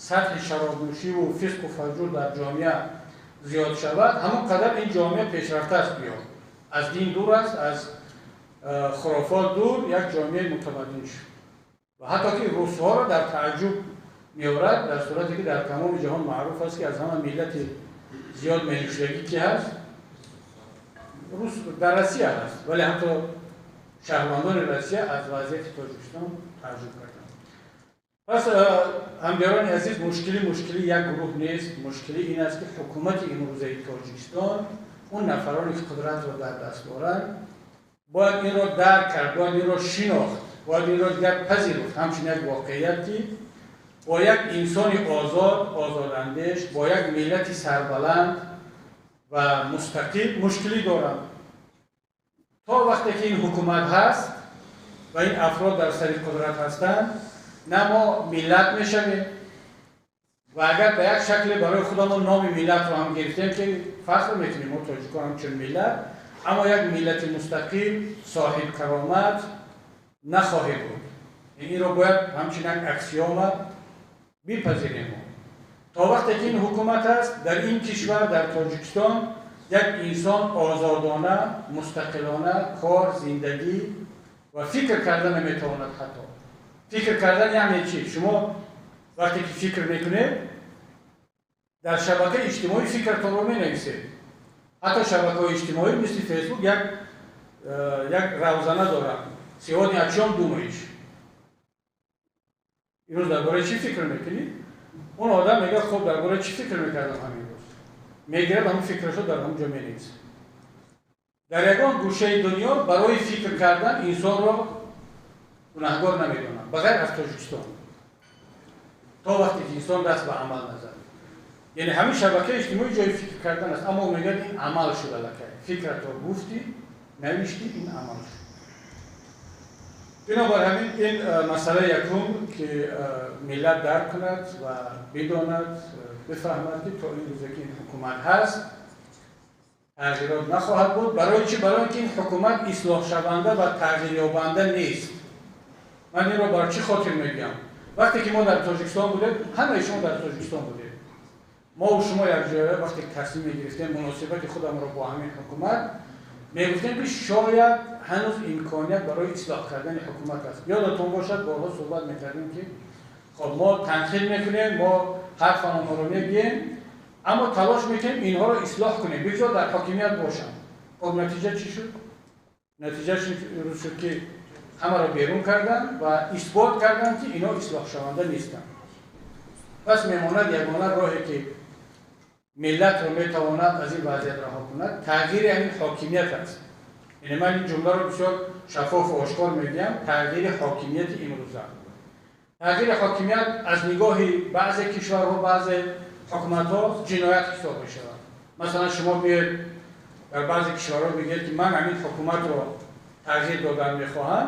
сатҳи шаробнӯшиву фисқу фаҷур дар ҷомеа зиёд шавад, ҳамон қадар ин ҷомеа пешрафта аст, биё аз дин дур аст, аз хурофот дур, як ҷомеаи мутамаддин шуд. Ва ҳатто ки русҳоро дар тааҷҷуб меорад, дар сурате ки дар тамоми ҷаҳон маъруф аст ки аз ҳама миллати зиёд менӯшидагӣ ки ҳаст рус дар Россия ҳаст, вале ҳатто шаҳрвандони Россия аз вазъияти Тоҷикистон тааҷҷуб карданд. Пас ҳамдиёрони азиз, мушкили як гурӯҳ нест. Мушкили ин аст ки ҳукумати имрӯзаи Тоҷикистон, он нафароне ки қудратро дар даст доранд, бояд инро дарк кард, бояд инро шинохт, бояд инро дигар пазируфт ҳамчун як воқеият ки бо як инсони озод, озодандеш, бо як миллати сарбаланд ва мустақил мушкилӣ доранд. То вақте ки ин ҳукумат ҳаст ва ин афрод дар сари қудрат ҳастанд, на мо миллат мешавем ва агар ба як шакле барои худамон номи миллатро ҳам гирифтем ки фахр мекунем мо тоҷикон ҳамчун миллат, аммо як миллати мустақил, соҳибкаромат нахоҳем буд. Инро бояд ҳамчун як аксиома бипазирем. То вақте ки ин ҳукумат аст, дар ин кишвар, дар Тоҷикистон, як инсон озодона, мустақилона кор, зиндагӣ ва фикр карда наметавонад. Ҳатто фикр кардан яъне чӣ? Шумо вақте ки фикр мекунед, дар шабакаи иҷтимоӣ фикратонро менависед. Ҳатто шабакаҳои иҷтимоӣ мисли Фейсбук як равзана доранд. Сегодня о чём думаешь? Имрӯз дар бораи чӣ фикр мекунӣ? Он одам мегӯяд, хоб дар бораи чӣ фикр мекардам ҳамин рӯз? Мегирад ҳамон фикрашо дар ҳамон ҷо менависад. Дар ягон гӯшаи дунё барои фикр кардан инсонро гунаҳгор намедонанд, ба ғайр аз Тоҷикистон. То вақте ки инсон даст ба амал назад. Яъне ҳамин шабакаи иҷтимоӣ ҷои фикр кардан аст, аммо мегӯяд ин амал шуд аллакай. Фикратро гуфтӣ, навиштӣ, ин амал шуд. Бинобар ҳамин ин масъалаи якум ки миллат дарк кунад ва бидонад, бифаҳмад ки то ин рӯзе ки ин ҳукумат ҳаст, тағйирот нахоҳад буд. Барои чӣ? Барои ин ки ин ҳукумат ислоҳшаванда ва тағйирёбанда нест. Ман инро барои чӣ хотир мегӯям? Вақте ки мо дар Тоҷикистон будем, ҳамаи шумо дар Тоҷикистон будед. Мо ва шумо якҷоя вақте ки тасмим мегирифтем муносибати худамро бо ҳамин ҳукумат, мегуфтем ки шояд ҳанӯз имконият барои ислоҳ кардани ҳукумат аст. Ёдатон бошад, борҳо суҳбат мекардем ки хоб мо танқид мекунем, мо ҳарфамонро мегӯем, аммо талош мекунем инҳоро ислоҳ кунем, бигзор дар ҳокимият бошанд. Хоб натиҷа чӣ шуд? Натиҷааш рӯз шуд ки ҳамаро берун карданд ва исбот карданд ки инҳо ислоҳшаванда нестанд. Пас мемонад ягона роҳе ки миллатро метавонад аз ин вазъият раҳо кунад, тағйири ҳамин ҳокимият аст. Яъне ман ин ҷумларо бисёр шаффофу ошкор мегӯям, тағйири ҳокимияти имрӯза. Тағйири ҳокимият аз нигоҳи баъзе кишварҳо, баъзе ҳукуматҳо ҷиноят ҳисоб мешавад. Масалан, шумо меоед дар баъзе кишварҳо мегӯед, ки ман ҳамин ҳукуматро тағйир додан мехоҳам,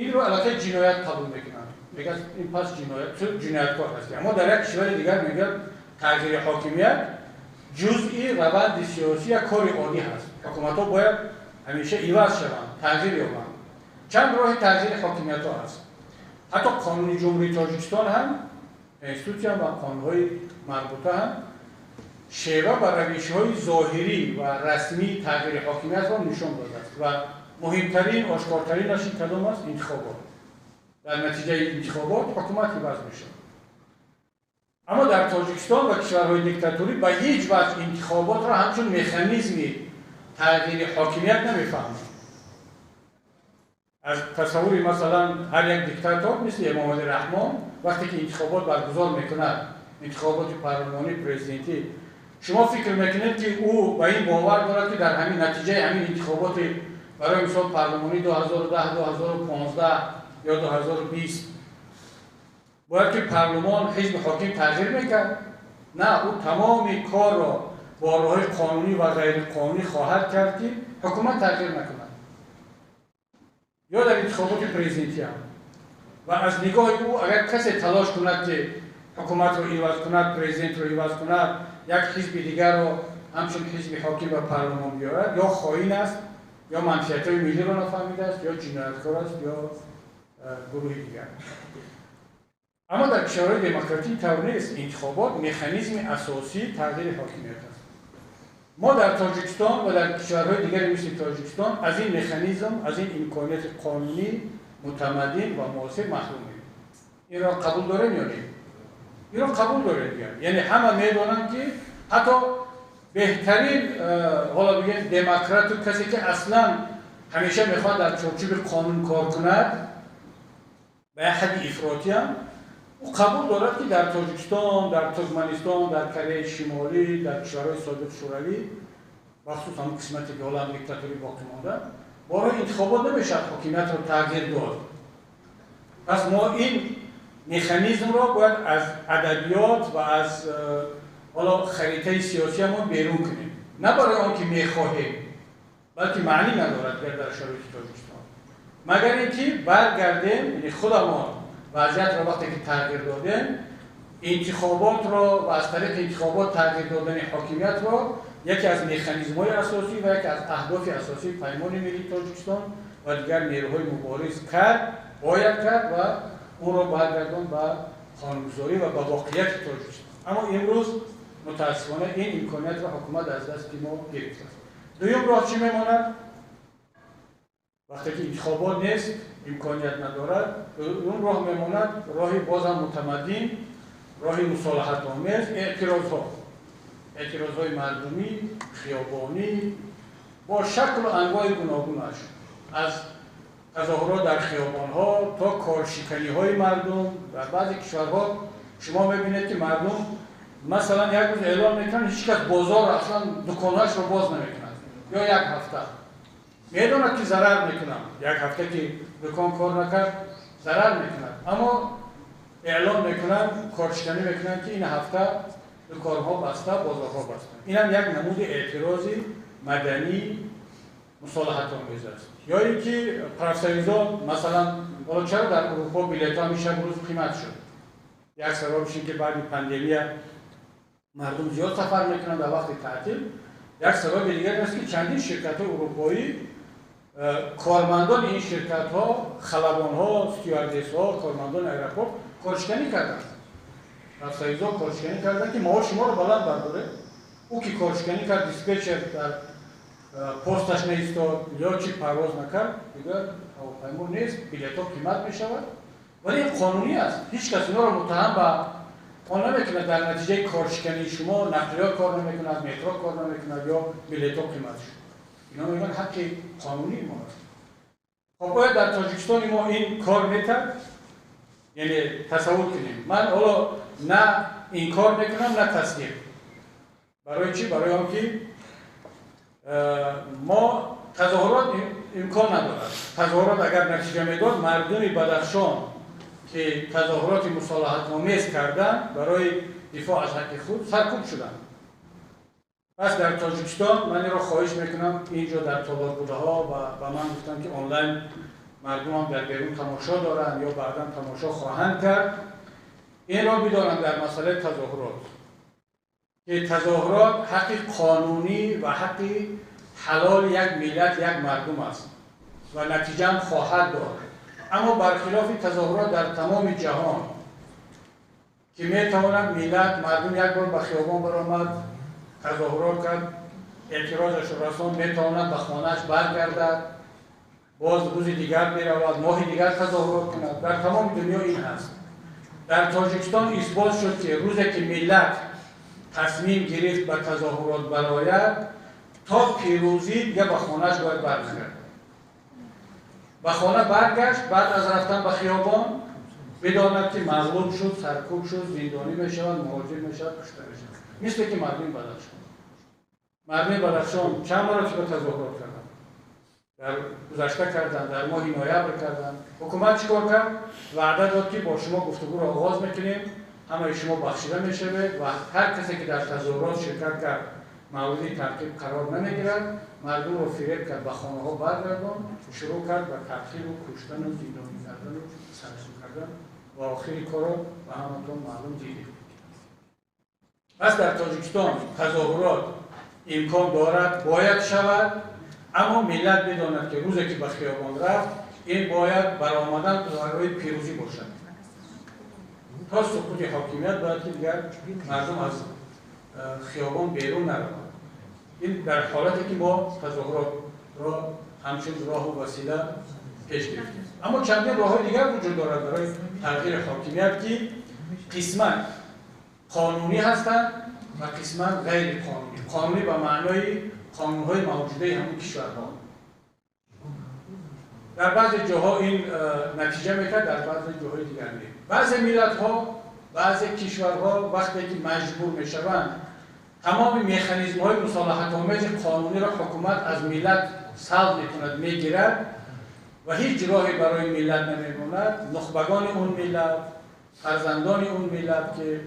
инро аллакай ҷиноят қабул мекунанд. Мегӯяд, ин пас ҷиноят, ту ҷинояткор ҳастӣ. Аммо дар як кишвари дигар мегӯяд, тағйири ҳокимият ҷузъи раванди сиёсӣ, як кори оддӣ ҳаст. Ҳукуматҳо бояд ҳамеша иваз шаванд, тағйир ёбанд. Чанд роҳи тағйири ҳокимиятҳо ҳаст. Ҳатто қонуни Ҷумҳурии Тоҷикистон ҳам, конститутсия ва қонунҳои марбута ҳам шева ва равишҳои зоҳирӣ ва расмии тағйири ҳокимиятро нишон додааст ва муҳимтарин, ошкортаринаш ин кадом аст? Интихобот. Дар натиҷаи интихобот ҳукумат иваз мешавад. Аммо дар Тоҷикистон ва кишварҳои диктаторӣ ба ҳеҷ ваҷҳ интихоботро ҳамчун механизми тағйири ҳокимият намефаҳманд. Аз тасаввури масалан ҳар як диктатор мисли Эмомалӣ Раҳмон вақте ки интихобот баргузор мекунад, интихоботи парлумонӣ, президентӣ, шумо фикр мекунед, ки ӯ ба ин бовар дорад, ки дар ҳамин натиҷаи ҳамин интихоботи барои мисол парлумонӣ 2010, 2015 ё 2020 бояд ки парлумон, ҳизби ҳоким тағйир мекард? На, ӯ тамоми корро бо роҳҳои қонунӣ ва ғайриқонунӣ хоҳад кард, ки ҳукумат тағйир накунад. Ё дар интихоботи президентӣ ҳам. Ва аз нигоҳи ӯ агар касе талош кунад, ки ҳукуматро иваз кунад, президентро иваз кунад, як ҳизби дигарро ҳамчун ҳизби ҳоким ба парлумон биёрад, ё хоин аст, ё манфиатҳои миллиро нафаҳмидааст, ё ҷинояткор аст, ё гурӯҳи дигар. Аммо дар кишварҳои демократӣ тавр нест. Интихобот механизми асосии тағйири ҳокимият аст. Мо дар Тоҷикистон ва дар кишварҳои дигари мисли Тоҷикистон аз ин механизм, аз ин имконияти қонунӣ, мутамаддин ва муосир маҳрумем. Инро қабул дорем ё не? Инро қабул дорем дигар. Яъне ҳама медонанд, ки ҳатто беҳтарин, ҳоло бигем, демократу касе ки аслан ҳамеша мехоҳад дар чорчӯби қонун кор кунад, ба як ҳадди ифротӣ ҳам ӯ қабул дорад, ки дар Тоҷикистон, дар Туркманистон, дар Кореяи Шимолӣ, дар кишварҳои собиқ Шӯравӣ, бахусус ҳамон қисмате ки ҳоло ҳам диктаторӣ боқӣ монда, бо роҳи интихобот намешавад ҳокимиятро тағйир дод. Пас мо ин механизмро бояд аз адабиёт ва аз ҳоло харитаи сиёсиамон берун кунем. На барои он ки мехоҳем, балки маънӣ надорад гар дар шароити Тоҷикистон. Магар ин ки баргардем, яъне худамон вазъиятро вақте ки тағйир додем, интихоботро ва аз тариқи интихобот тағйир додани ҳокимиятро яке аз механизмҳои асосӣ ва яке аз аҳдофи асосии Паймони Миллии Тоҷикистон ва дигар нерӯҳои мубориз кард, бояд кард ва онро баргардон ба қонунгузорӣ ва ба воқеияти Тоҷикистон. Аммо имрӯз мутаассифона ин имкониятро ҳукумат аз дасти мо гирифтааст. Дуюм роҳ чӣ мемонад? Вақте ки интихобот нест, имконият надорад, он роҳ мемонад роҳи бозам мутамаддин, роҳи мусолиҳатомез, эътирозҳо. Эътирозҳои мардумӣ, хиёбонӣ, бо шаклу анвои гуногунаш, аз тазоҳурот дар хиёбонҳо то коршиканиҳои мардум. Дар баъзе кишварҳо шумо мебинед, ки мардум масалан як рӯз эълон мекунанд, ҳеҷ кас бозорро, аслан дуконҳояшро боз намекунад, ё як ҳафта. Медонад, ки зарар мекунам, як ҳафта ки дукон кор накард, зарар мекунад, аммо эълон мекунанд, коршиканӣ мекунанд, ки ин ҳафта дуконҳо баста, бозорҳо баста. Инам як намуди эътирози маданӣ мусолиҳатомез аст. Ё ин ки профсоюзҳо, масалан, ҳоло чаро дар Урупо билетҳо ҳамин шабу рӯз қимат шуд? Як сабабш ин ки баъди пандемия мардум зиёд сафар мекунанд дар вақти таътил. Як сабаби дигар ин аст, ки чандин ширкатҳои урупоӣ, кормандони ин ширкатҳо, халабонҳо, стюардессҳо, кормандони аэропорт коршиканӣ карданд. Профсоюзҳо коршиканӣ карданд, ки маоши моро баланд бардоред. Ӯ ки коршиканӣ кард, диспетчер дар посташ наистод, лётчик парвоз накард, дигар ҳавопаймо нест, билетҳо қимат мешавад. Вале ин қонунӣ аст, ҳеҷ кас инҳоро муттаҳам ба он намекунад. Дар натиҷаи коршикании шумо нақлиёт кор намекунад, метро кор намекунад ё билетҳо қимат шуд. Ино мегӯянд, ҳаққи қонунии мо аст. Хоб, оё дар Тоҷикистони мо ин кор метард? Яъне тасаввур кунем, ман ҳоло на инкор мекунам, на тасдиқ. Барои чӣ? Барои он ки мо тазоҳурот имкон надорад. Тазоҳурот агар натиҷа медод, мардуми Бадахшон, ки тазоҳуроти мусолиҳатомез карданд, барои дифоъ аз ҳаққи худ саркӯб шуданд. Пас дар Тоҷикистон ман инро хоҳиш мекунам, инҷо дар толор будаҳо ва ба ман гуфтанд, ки онлайн мардум дар берун тамошо доранд ё баъдан тамошо хоҳанд кард, инро бидонанд дар масъалаи тазоҳурот, ки тазоҳурот ҳаққи қонунӣ ва ҳаққи ҳалоли як миллат, як мардум аст ва натиҷа ҳам хоҳад дод. Аммо бархилофи тазоҳурот дар тамоми ҷаҳон, ки метавонад миллат, мардум як бор ба хиёбон баромад, тазоҳурот кард, эътирозашро расон, метавонад ба хонааш баргардад, боз рӯзи дигар меравад, моҳи дигар тазоҳурот кунад. Дар тамоми дунё ин ҳаст. Дар Тоҷикистон исбот шуд, ки рӯзе ки миллат тасмим гирифт ба тазоҳурот барояд, то пирӯзӣ дигар ба хонааш бояд баргардад. Ба хона баргашт, баъд аз рафтан ба хиёбон бидонад, ки мағлуб шуд, саркӯб шуд, зиндонӣ мешавад, муҳоҷир мешавад, кушта мешавад. Мисле ки мардуми Бадахшон. Мардуми Бадахшон чанд маротиба тазоҳурот карданд? Дар гузашта карданд, дар моҳи ноябр карданд. Ҳукумат чӣ кор кард? Ваъда дод, ки бо шумо гуфтугӯро оғоз мекунем, ҳамаи шумо бахшида мешавед ва ҳар касе ки дар тазоҳурот ширкат кард, мавриди таъқиб қарор намегирад. Мардумро фиреб кард, ба хонаҳо баргардон, шурӯъ кард ба таъқибу куштану зиндонӣ кардану саркӯб кардан ва охири корро ба ҳаматон маълум дидед. Пас дар Тоҷикистон тазоҳурот имкон дорад, бояд шавад, аммо миллат бидонад, ки рӯзе ки ба хиёбон рафт, ин бояд баромадан барои пирӯзӣ бошад. То суқути ҳокимият бояд, ки дигар мардум аз хиёбон берун наравад. Ин дар ҳолате ки мо тазоҳуротро ҳамчун роҳу васила пеш гирифтем. Аммо чандин роҳҳои дигар вуҷуд дорад барои тағйири ҳокимият, ки қисман қонунӣ ҳастанд ва қисман ғайриқонунӣ. Қонунӣ ба маънои қонунҳои мавҷудаи ҳамон кишварҳо. Дар баъзе ҷоҳо ин натиҷа мекард, дар баъзе ҷоҳои дигар не. Баъзе миллатҳо, баъзе кишварҳо вақте ки маҷбур мешаванд, тамоми механизмҳои мусолиҳатомези қонуниро ҳукумат аз миллат салб мекунад, мегирад ва ҳеҷ роҳе барои миллат намемонад. Нухбагони он миллат, фарзандони он миллат, ки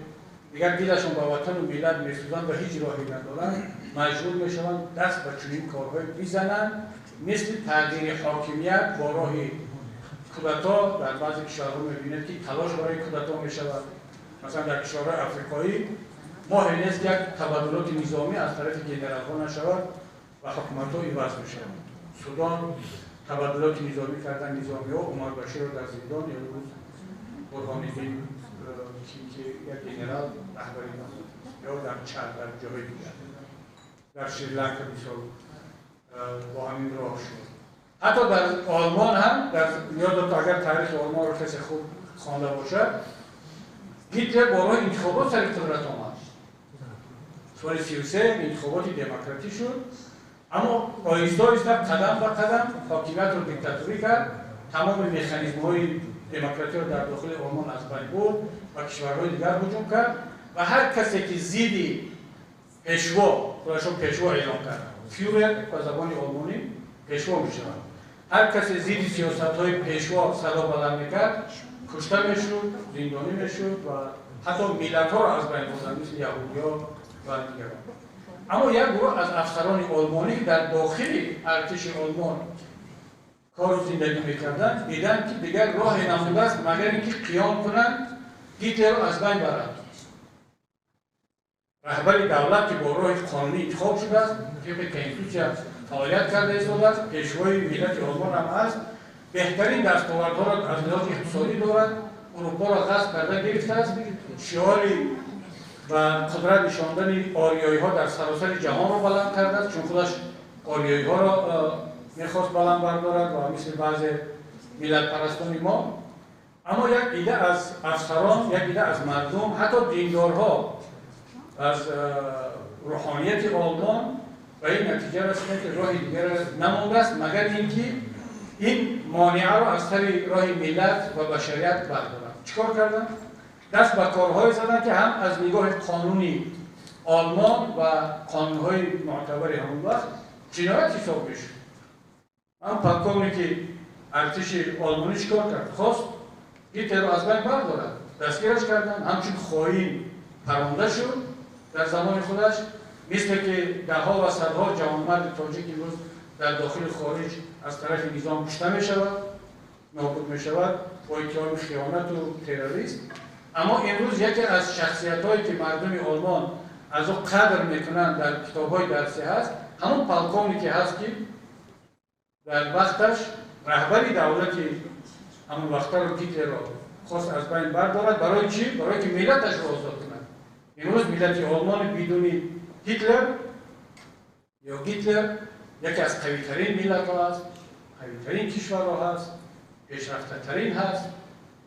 дигар дилашон ба ватану миллат месӯзанд ва ҳеҷ роҳе надоранд, маҷбур мешаванд даст ба чунин корҳое бизананд, мисли тағйири ҳокимият бо роҳи кудато. Дар баъзе кишварҳо мебинед, ки талош барои кудато мешавад. Масалан, дар кишварҳои африқоӣ моҳе нест, як табаддулоти низомӣ аз тарафи генералҳо нашавад ва ҳукуматҳо иваз мешаванд. Судон табаддулоти низомӣ кардан, низомиҳо Умар Баширро дар зиндон, ё рӯз Бурҳониддин, ки як генерал раҳбарӣ намуд, ё дар Чад, дар ҷоҳои дигар, дар Шри-Ланка мисол бо ҳамин роҳ шуд. Ҳатто дар Олмон ҳам, ёд агар таърихи Олмонро касе хуб хонда бошад, Гитлер бо роҳи интихобот сари қудрат омад. Соли 33 интихоботи демократӣ шуд, аммо оҳиста оҳиста, қадам ба қадам ҳокимиятро диктаторӣ кард, тамоми механизмҳои демократиро дар дохили Олмон аз байн бурд ва кишварҳои дигар ҳуҷум кард ва ҳар касе ки зидди пешво, худашон пешво эълон кард, фюрер ба забони олмонӣ пешво мешавад, ҳар касе зидди сиёсатҳои пешво садо баланд мекард, кушта мешуд, зиндонӣ мешуд ва ҳатто миллатҳоро аз байн бурданд, мисли яҳудиҳо ва дигарон. Аммо як гурӯҳ аз афсарони олмонӣ, ки дар дохили артиши Олмон кору зиндагӣ мекарданд, диданд, ки дигар роҳе намондааст, магар ин ки қиём кунанд, Гитлерро аз байн баранд. Раҳбари давлат, ки бо роҳи қонунӣ интихоб шудааст, тибқи конститутсия фаъолият карда истодааст, пешвои миллати Олмон ҳам аст, беҳтарин дастовардҳоро аз лиҳози иқтисодӣ дорад, Урупоро ғасб карда гирифтааст, шиори ба қудрат нишондани ориёиҳо дар саросари ҷаҳонро баланд кардааст, чун худаш ориёиҳоро мехост баланд бардорад ва мисли баъзе миллатпарастони мо. Аммо як ида аз афсарон, як ида аз мардум, ҳатто диндорҳо, аз рӯҳонияти Олмон ба ин натиҷа расиданд, ки роҳи дигар намондааст, магар ин ки ин монеаро аз сари роҳи миллат ва башарият бардоранд. Чӣ кор карданд? Даст ба корҳое заданд, ки ҳам аз нигоҳи қонуни Олмон ва қонунҳои муътабари ҳамон вақт ҷиноят ҳисоб мешуд. Ҳам полковники артиши олмонӣ чӣ кор кард? Хост Гитлерро аз байн бардорад. Дастгираш карданд, ҳамчун хоин паронда шуд дар замони худаш, мисле ки даҳҳо ва садҳо ҷавонмарди тоҷик имрӯз дар дохили хориҷ аз тарафи низом кушта мешавад, нобуд мешавад бо иттиҳоми хиёнату террорист. Аммо имрӯз яке аз шахсиятҳое ки мардуми Олмон аз ӯ қадр мекунанд дар китобҳои дарсӣ ҳаст, ҳамон полковнике ҳаст ки дар вақташ раҳбари давлати ҳамон вақтаро Гитлерро хост аз байн бардорад. Барои чӣ? Барое ки миллаташро озод кунад. Имрӯз миллати Олмони бидуни Гитлер ё Гитлер яке аз қавитарин миллатҳо аст, қавитарин кишварҳо ҳаст, пешрафтатарин ҳаст.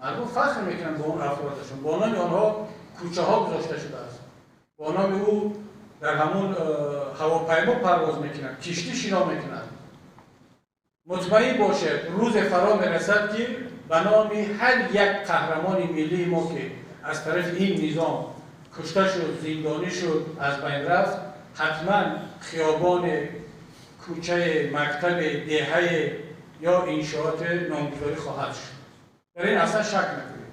Мардум фахр мекунанд бо он афродашон, бо номи онҳо кӯчаҳо гузошта шудааст, бо номи ӯ дар ҳамон ҳавопаймо парвоз мекунанд, киштӣ шино мекунанд. Мутмаин бошед, рӯзе фаро мерасад ки ба номи ҳар як қаҳрамони миллии мо ки аз тарафи ин низом кушта шуд, зиндонӣ шуд, аз байн рафт, ҳатман хиёбоне, кӯчае, мактабе, деҳае ё иншооте номгузорӣ хоҳад шуд. Дар ин аслан шак накунед.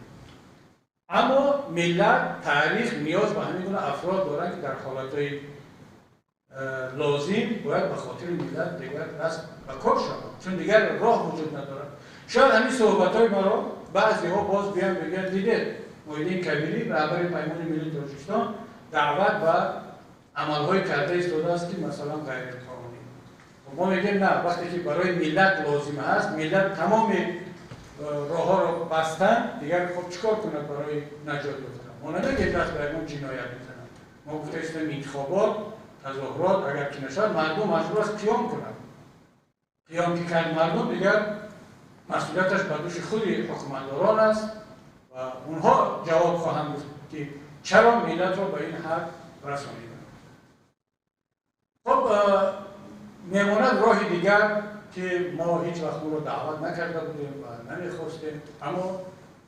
Аммо миллат, таърих ниёз ба ҳамин гуна афрод доранд ки дар ҳолатҳои лозим бояд ба хотири миллат дигар даст ба кор шавад, чун дигар роҳ вуҷуд надорад. Шояд ҳамин суҳбатҳои маро баъзеҳо боз биён бигӯянд, дидед Муҳиддин Кабирӣ, раҳбари Паймони Миллии Тоҷикистон, даъват ба амалҳои карда истодааст ки масалан ғайриқонунӣ. Мо мегӯем на, вақте ки барои миллат лозим ҳаст, миллат тамоми роҳҳоро бастан, дигар хоб чӣ кор кунад барои наҷот ёфтан? Мо намегӯем даст ба ягон ҷиноят мезанад. Мо гуфта истоем интихобот, тазоҳурот агар ки нашавад, мардум маҷбур аст қиём кунад. Қиём ки кард мардум, дигар масъулияташ ба дӯши худи ҳукуматдорон аст ва онҳо ҷавоб хоҳанд гуфт ки чаро миллатро ба ин ҳад расониданд. Хоб, мемонад роҳи дигар ки мо ҳеҷ вақт онро даъват накарда будем ва намехостем, аммо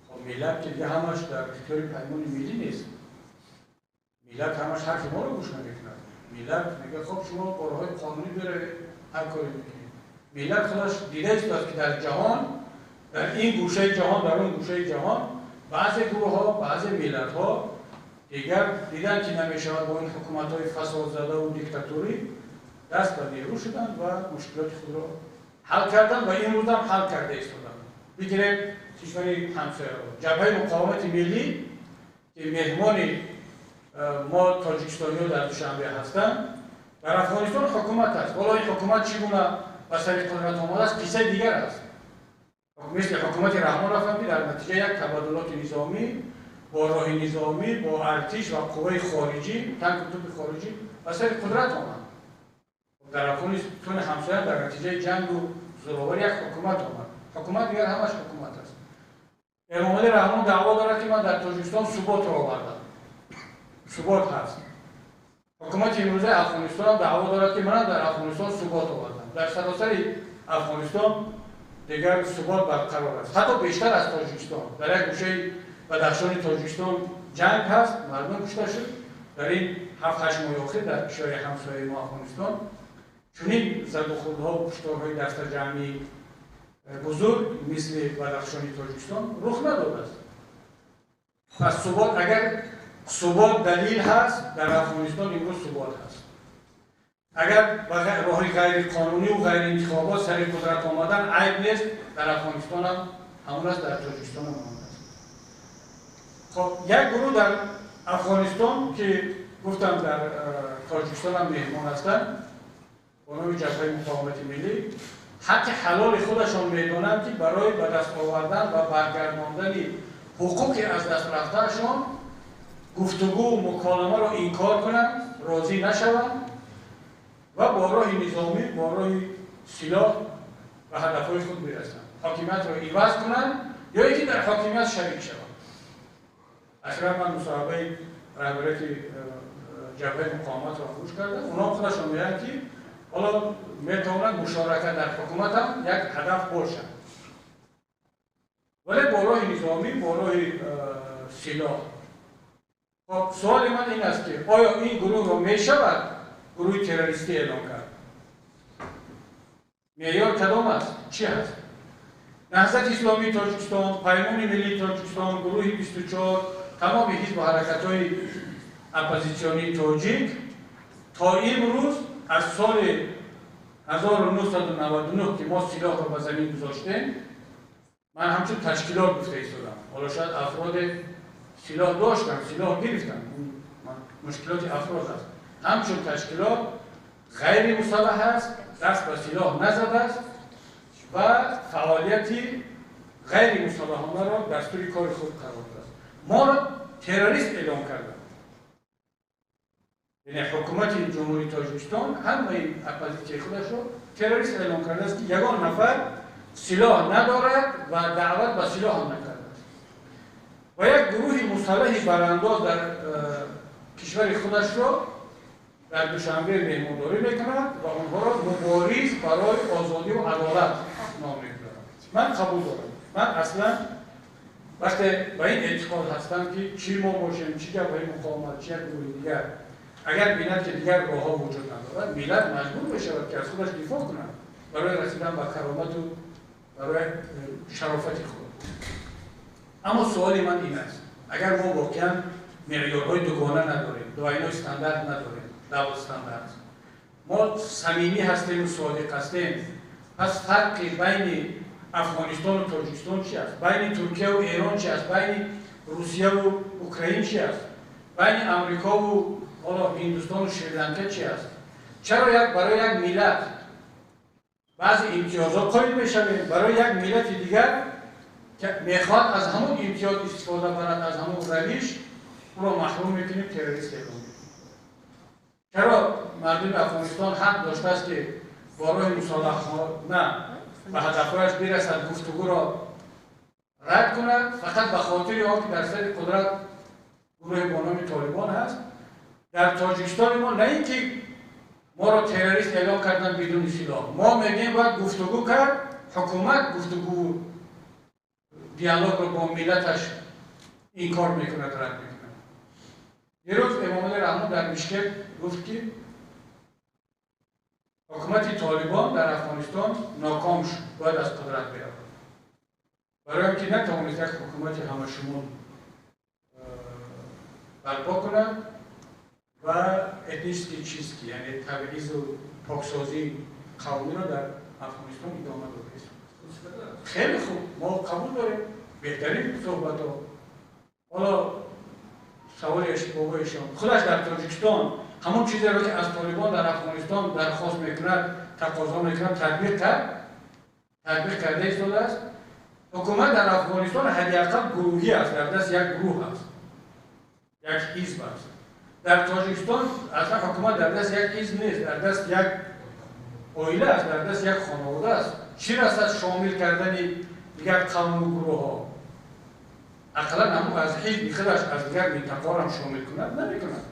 хоб миллат ки дига ҳамаш дар ихтиёри Паймони Миллӣ нест. Миллат ҳамаш ҳарфи моро гӯш намекунад. Миллат мегӯяд хоб шумо бо роҳҳои қонунӣ биравед, ҳар коре мекунед. Миллат худаш дида истодааст ки дар ҷаҳон, дар ин гӯшаи ҷаҳон, дар он гӯшаи ҷаҳон баъзе гурӯҳҳо, баъзе миллатҳо дигар дидан ки намешавад бо ин ҳукуматҳои фасодзада ва диктаторӣ, даст ба нерӯ шуданд ва мушкилоти худро ҳал карданд ва имрӯзам ҳал карда истоданд. Бигирем кишвари ҳамсояро. Ҷабҳаи муқовимати миллӣ ки меҳмони мо тоҷикистониҳо дар Душанбе ҳастанд, дар Афғонистон ҳукумат аст. Ҳоло ин ҳукумат чӣ гуна ба сари қудрат омадааст, қиссаи дигар аст. Мисли ҳукумати Раҳмон рафтанд ки дар натиҷа як табаддулоти низомӣ бо роҳи низомӣ, бо артиш ва қувваи хориҷӣ, танку тупи хориҷӣ ба сари қудрат омад. Дар Афғонистони ҳамсоя дар натиҷаи ҷангу зӯроварӣ як ҳукумат омад. Ҳукумат дигар ҳамаш ҳукумат аст. Эмомалӣ Раҳмон даъво дорад ки ман дар Тоҷикистон суботро овардам. Субот ҳаст. Ҳукумати имрӯзаи Афғонистон ҳам даъво дорад ки ман дар Афғонистон субот овардам. Дар саросари Афғонистон дигар субот барқарор аст. Ҳатто бештар аз Тоҷикистон. Дар як гӯшаи Бадахшони Тоҷикистон ҷанг ҳаст, мардум кушта шуд. Дар ин 7-8 моҳи охир дар кишвари ҳамсояи мо Афғонистон чунин задухӯрдҳо ва кушторҳои дастаҷамъии бузург мисли Бадахшони Тоҷикистон рух надодааст. Пас субот, агар субот далил ҳаст, дар Афғонистон имрӯз субот ҳаст. Агар ба роҳи ғайриқонунӣ ва ғайриинтихобот сари қудрат омадан айб нест, дар Афғонистон ҳам ҳамон аст, дар Тоҷикистон ҳам ҳамон аст. Хоб, як гурӯҳ дар Афғонистон ки гуфтам дар Тоҷикистон ҳам меҳмон ҳастанд, бо номи Ҷабҳаи муқовимати миллӣ, ҳаққи ҳалоли худашон медонанд ки барои ба даст овардан ва баргардондани ҳуқуқи аз даст рафтаашон гуфтугӯ муколамаро инкор кунанд, розӣ нашаванд ва бо роҳи низомӣ, бо роҳи силоҳ ба ҳадафҳои худ бирасанд, ҳокимиятро иваз кунанд ё ин ки дар ҳокимият шарик шаванд. Ахиран ман мусоҳибаи раҳбарияти ҷабҳаи муқовиматро гӯш кардам. Онҳо худашон мегӯянд ки ҳоло метавонанд мушорака дар ҳукумат ҳам як ҳадаф бошад, вале бо роҳи низомӣ, бо роҳи силоҳ. Хоб, суоли ман ин аст ки оё ин гурӯҳро мешавад гурӯҳи террористӣ эълон кард? Меъёр кадом аст? Чӣ ҳаст? Наҳзати Исломии Тоҷикистон, Паймони Миллии Тоҷикистон, гурӯҳи 24, тамоми ҳизбу ҳаракатҳои оппозитсионии тоҷик то имрӯз аз соли 1999 ки мо силоҳро ба замин гузоштем, ман ҳамчун ташкилот гуфта истодам. Ҳоло шояд афроде силоҳ доштанд, силоҳ гирифтанд, мушкилоти афрод аст. Ҳамчун ташкилот ғайри мусаллаҳ аст, даст ба силоҳ назадааст ва фаъолияти ғайри мусаллаҳонаро дастури кори худ қарор додааст. Моро террорист эълон карданд. Яъне ҳукумати Ҷумҳурии Тоҷикистон ҳамаи оппозитсияи худашро террорист эълон кардааст, ки ягон нафар силоҳ надорад ва даъват ба силоҳ ҳам накардааст. Ва як гурӯҳи мусаллаҳи барандоз дар кишвари худашро дар Душанбе меҳмондорӣ мекунад ва онҳоро мубориз барои озодӣ ва адолат ном мегузорад. Ман қабул дорам. Ман аслан вақте ба ин эътиқод ҳастам, ки чӣ мо бошем, чӣ ҷабҳаи муқовимат, чӣ як гурӯҳи дигар, агар бинад, ки дигар роҳҳо вуҷуд надорад, миллат маҷбур мешавад, ки аз худаш дифоъ кунад барои расидан ба каромату барои шарофати худ. Аммо суоли ман ин аст: агар мо воқеан меъёрҳои дугона надорем, двойной стандарт надорем, double standard, мо самимӣ ҳастему содиқ ҳастем, пас фарқи байни Афғонистону Тоҷикистон чи аст? Байни Туркияву Эрон чи аст? Байни Русияву Украин чи аст? Байни Амрикову ҳоло Ҳиндустону Шри-Ланка чи аст? Чаро як барои як миллат баъзе имтиёзҳо қоил мешавем, барои як миллати дигар ки мехоҳад аз ҳамон имтиёз истифода барад, аз ҳамон равиш, ӯро маҳрум мекунем, террорист эълон мекунем? Чаро мардуми Афғонистон ҳақ доштааст, ки бо роҳи мусолиҳона ба ҳадафҳояш бирасад, гуфтугӯро рад кунад, фақат ба хотири он ки дар сари қудрат гурӯҳе бо номи Толибон ҳаст? Дар Тоҷикистони мо на ин ки моро террорист эълон кардан бидуни силоҳ, мо мегӯем бояд гуфтугӯ кард, ҳукумат гуфтугӯ, диалогро бо миллаташ инкор мекунад, рад мекунад. Дирӯз Эмомалӣ Раҳмон дар Бишкек гуфт, ки ҳукумати Толибон дар Афғонистон ноком шуд, бояд аз қудрат биравад, барои он ки натавонист як ҳукумати ҳамашумул барпо кунад ва этнические чистки, яъне табъизу поксозии қавмиро дар Афғонистон идома додааст. Хеле хуб, мо қабул дорем, беҳтарин суҳбатҳо. Ҳоло саволи бобоишон: худаш дар Тоҷикистон ҳамон чизеро, ки аз Толибон дар Афғонистон дархост мекунад, тақозо мекунад, татбиқ кард? Татбиқ карда истодааст? Ҳукумат дар Афғонистон ҳадди ақал гурӯҳӣ аст, дар даст як гурӯҳ аст, як ҳизб аст. Дар Тоҷикистон аслан ҳукумат дар даст як ҳизб нест, дар даст як оила аст, дар даст як хонавода аст. Чӣ расад шомил кардани дигар қавму гурӯҳҳо? Ақаллан ҳамон аз ҳизби худаш аз дигар минтақаҳоро ҳам шомил кунад, намекунад.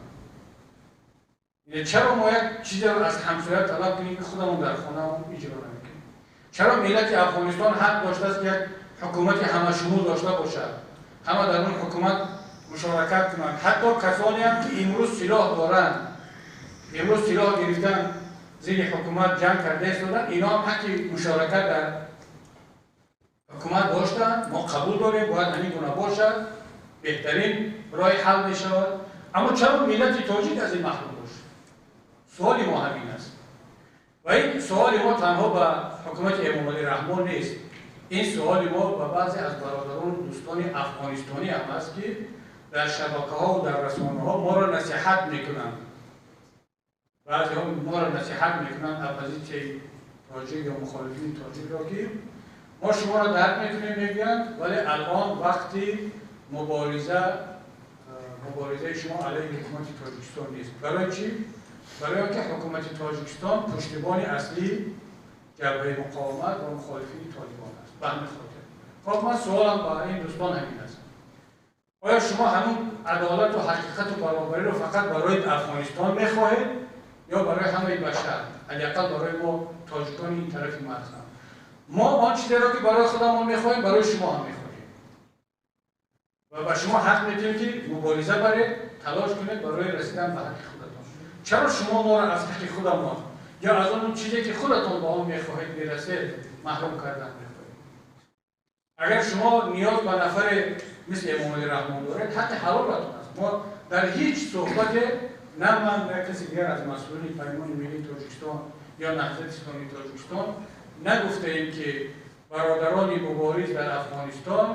Чаро мо як чизеро аз ҳамсоя талаб кунем, ки худамон дар хонаамон иҷро намекунем? Чаро миллати Афғонистон ҳақ доштааст, ки як ҳукумати ҳамашумул дошта бошад, ҳама дар он ҳукумат мушоракат кунанд, ҳатто касонеам, ки имрӯз силоҳ доранд, имрӯз силоҳ гирифтан, зидди ҳукумат ҷанг карда истоданд, ино ҳам ҳаққи мушоракат дар ҳукумат доштанд? Мо қабул дорем, бояд ҳамин гуна бошад, беҳтарин роҳи ҳал мешавад. Аммо чаро миллати тоҷик аз ин маҳрум бошад? Суоли мо ҳамин аст. Ва ин суоли мо танҳо ба ҳукумати Эмомалӣ Раҳмон нест, ин суоли мо ба баъзе аз бародарону дӯстони афғонистонӣ ҳам аст, ки дар шабакаҳо ва дар расонаҳо моро насиҳат мекунанд. Баъзеҳо моро насиҳат мекунанд, оппозитсияи тоҷик ё мухолифини тоҷикро, ки мо шуморо дарк мекунем, мегӯянд, вале алон вақти муборизаи шумо алайҳи ҳукумати Тоҷикистон нест. Барои чӣ? Барои он ки ҳукумати Тоҷикистон пуштибони аслии ҷабҳаи муқовимат ва мухолифини Толибон аст. Ба ҳамин хотир, хоб, ман суолам ба ин дӯстон ҳамин аст: оё шумо ҳамун адолату ҳақиқату баробариро фақат барои Афғонистон мехоҳед ё барои ҳамаи башар, ҳадди ақал барои мо тоҷикони ин тарафи марз ҳам? Мо он чизеро, ки барои худамон мехоҳем, барои шумо ҳам мехоҳем ва ба шумо ҳақ медиҳем, ки мубориза баред, талош кунед барои расидан ба ҳаққи худатон. Чаро шумо моро аз ҳаққи худамон ё аз он чизе, ки худатон ба он мехоҳед бирасед, маҳрум кардан мехоҳед? Агар шумо ниёз ба нафаре мисли Эмомалӣ Раҳмон доред, ҳаққи ҳалолатон аст. Мо дар ҳеҷ суҳбате, на ман, на каси дигар аз масъулини Паймони Миллии Тоҷикистон ё Наҳзати Исломии Тоҷикистон нагуфтаем, ки бародарони мубориз дар Афғонистон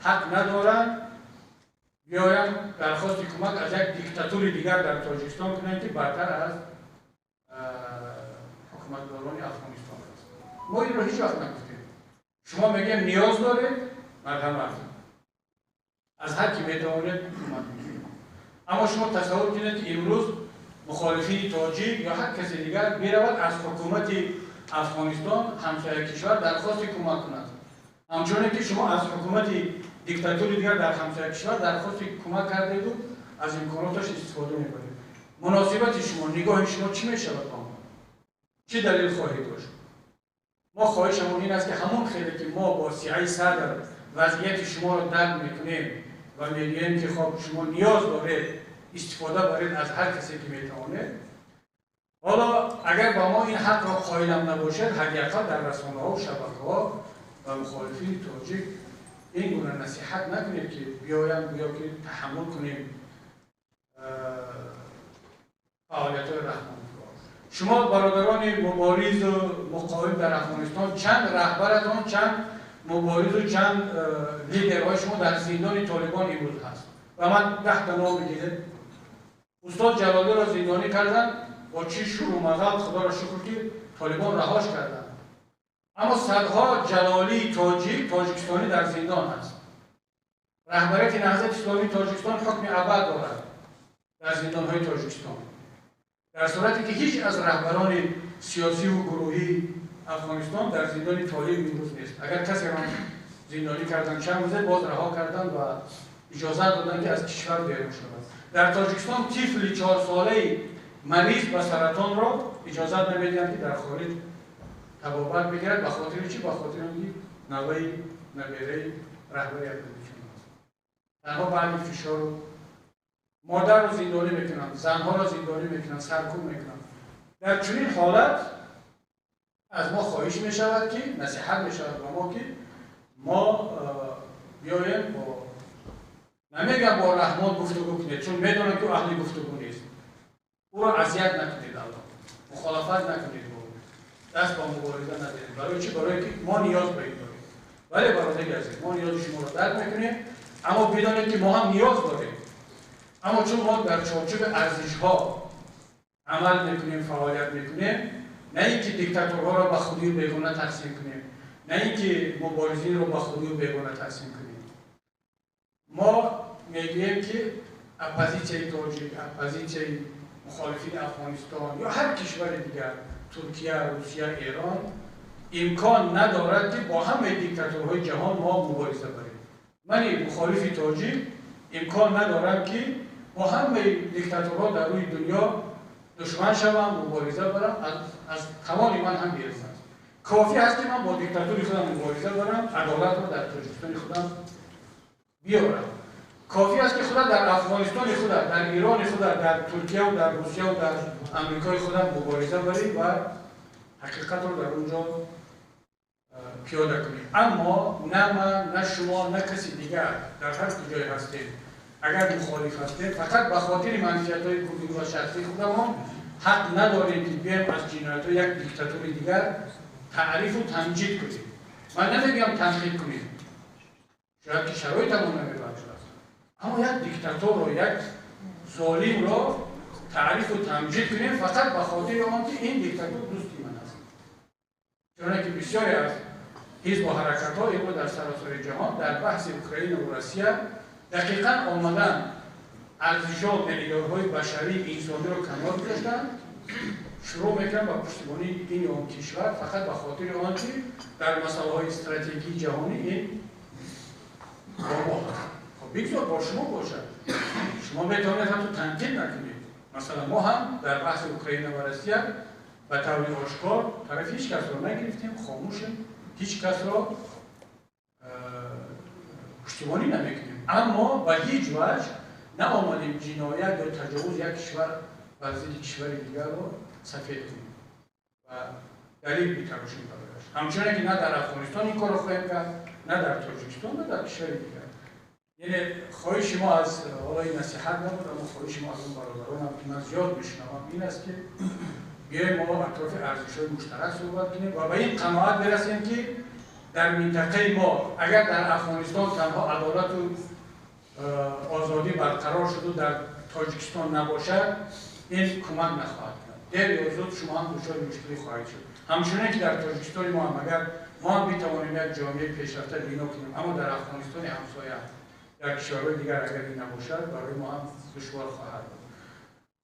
ҳақ надоранд биёянд дархости кӯмак аз як диктатури дигар дар Тоҷикистон кунанд, ки бартар аз ҳукуматдорони Афғонистон аст. Мо инро ҳеҷ вақт нагуфтем. Шумо мегӯем ниёз доред, марҳамат, аз ҳар ки метавонед кӯмак мекунед. Аммо шумо тасаввур кунед, ки имрӯз мухолифини тоҷик ё ҳар касе дигар меравад аз ҳукумати Афғонистон, ҳамсоя кишвар, дархости кӯмак кунад, ҳамчуне ки шумо аз ҳукумати диктатури дигар дар ҳамсоя кишвар дархости кӯмак кардеду аз имконоташ истифода мебаред. Муносибати шумо, нигоҳи шумо чӣ мешавад ба он? Чӣ далел хоҳед дошт? Мо хоҳишамон ин аст, ки ҳамон хеле ки мо бо сиъаи садр вазъияти шуморо дарк мекунем ва мегӯем, ки хоб, шумо ниёз доред, истифода баред аз ҳар касе ки метавонед. Ҳоло агар ба мо ин ҳақро қоилам набошед, ҳадди ақал дар расонаҳо, шабакаҳо ва мухолифини тоҷик ин гуна насиҳат накунед, ки биёям гӯё ки таҳаммул кунем фаъолиятҳои Раҳмонро. Шумо бародарони муборизу муқовим дар Афғонистон, чанд раҳбаратон, чанд муборизу чанд лидерҳои шумо дар зиндони Толибон имрӯз ҳаст? Ва ман 10 та ном бигиред. Устод Ҷалолиро зиндонӣ карданд бо чӣ шуру мағал, худоро шукр, ки Толибон раҳош карданд. Аммо садҳо ҷалолии тоҷик, тоҷикистонӣ дар зиндон ҳаст. Раҳбарияти Наҳзати Исломии Тоҷикистон ҳукми абад дорад дар зиндонҳои Тоҷикистон, дар сурате ки ҳеҷ аз раҳбарони сиёсиву гурӯҳии Афғонистон дар зиндони Толиб имрӯз нест. Агар касеро зиндонӣ карданд, чанд рӯзе боз раҳо карданд ва иҷозат доданд, ки аз кишвар берун шавад. Дар Тоҷикистон тифли 4-солаи мариз ба саратонро иҷозат намедиҳанд, ки дар хориҷ табобат бигирад. Ба хотири чӣ? Ба хотири он ки наваи набераи раҳбари оппозитсион аст. Танҳо баъди фишору модарро зиндонӣ мекунанд, занҳоро зиндонӣ мекунанд, саркӯб мекунанд. Дар чунин ҳолат аз мо хоҳиш мешавад, ки насиҳат мешавад ба мо, ки мо биёем бо, намегам бо Раҳмон гуфтугӯ кунед, чун медонам, ки ӯ аҳли гуфтугӯ нест. Ӯро азият накунед, алло, мухолафат накунед, бо даст ба мубориза надиҳед. Барои чӣ? Барое ки мо ниёз ба ин дорем. Вале, бародари азиз, мо ниёзи шуморо дарк мекунем, аммо бидонед, ки мо ҳам ниёз дорем. Аммо чун мо дар чорчӯби арзишҳо амал мекунем, фаъолият мекунем, на ин ки диктаторҳоро ба худию бегона тақсим кунем, на ин ки муборизинро ба худию бегона тақсим кунем. Мо мегӯем, ки оппозитсияи тоҷик, оппозитсияи мухолифини Афғонистон ё ҳар кишвари дигар, Туркия, Русия, Эрон, имкон надорад, ки бо ҳамаи диктаторҳои ҷаҳон мо мубориза барем. Мани мухолифи тоҷик имкон надорам, ки бо ҳамаи диктаторҳо дар рӯи дунё душман шавам, мубориза барам. Аз тавони ман ҳам берун аст. Кофӣ ҳаст, ки ман бо диктатури худам мубориза барам, адолатро дар Тоҷикистони худам биёрам. Кофӣ аст, ки худа дар Афғонистони худа, дар Ирони худа, дар Туркияву дар Русияву дар Амрикои худа мубориза барӣ ва ҳақиқатро дар он ҷо пиёда кунӣ. Аммо на ман, на шумо, на каси дигар, дар ҳар куҷое ҳастем, агар мухолиф ҳастем, фақат ба хотири манфиатҳои гурӯҳӣ ва шахсии худамон ҳақ надорем, ки биёем аз ҷиноятҳои як диктатури дигар таърифу тамҷид кунем. Ман намегӯям танқид кунем, шояд ки шароитамон намебахшад, аммо як диктаторро, як золимро таърифу тамҷид кунем фақат ба хотири он ки ин диктатор дӯсти ман аст, чуноне ки бисёре аз ҳизбу ҳаракатҳо имрӯз дар саросари ҷаҳон дар баҳси Украина ва Россия дақиқан омадан арзишҳо, меъёрҳои башарии инсониро канор гузоштанд, шурӯъ мекунанд ба пуштибонии ин ё он кишвар фақат ба хотири он ки дар масъалаҳои стратегии ҷаҳонӣ ин бо мо ҳаст. Хоб, бигзор бо шумо бошад, шумо метавонед ҳатто танқид накунед. Масалан, мо ҳам дар баҳси Украина ва Россия ба таври ошкор тарафи ҳеҷ касро нагирифтем, хомӯшем, ҳеҷ касро пуштибонӣ намекунем, аммо ба ҳеҷ ваҷҳ наомадем ҷиноят ё таҷовуз як кишвар бар зидди кишвари дигарро сафед кунем ва далел битарошем барояш. Ҳамчуне ки на дар Афғонистон ин корро хоҳем кард. на дар Тоҷикистон, на дар кишвари дигар. Яъне хоҳиши мо аз ҳоло ин насиҳат набуд, аммо хоҳиши мо аз он бародаронам, ки ман зиёд мешунавам, ин аст ки биёем мо атрофи арзишҳои муштарак суҳбат кунем ва ба ин қаноат бирасем, ки дар минтақаи мо, агар дар Афғонистон танҳо адолату озодӣ барқарор шуду дар Тоҷикистон набошад, ин кӯмак нахоҳад кард. Дер ё зуд шумо ҳам дучори мушкилӣ хоҳед шуд. Ҳамчунин ки дар Тоҷикистони мо ҳам, агар мо ҳам битавонем як ҷомеаи пешрафта бино кунем, аммо дар Афғонистони ҳамсоя, дар кишварҳои дигар агар ин набошад, барои мо ҳам душвор хоҳад буд.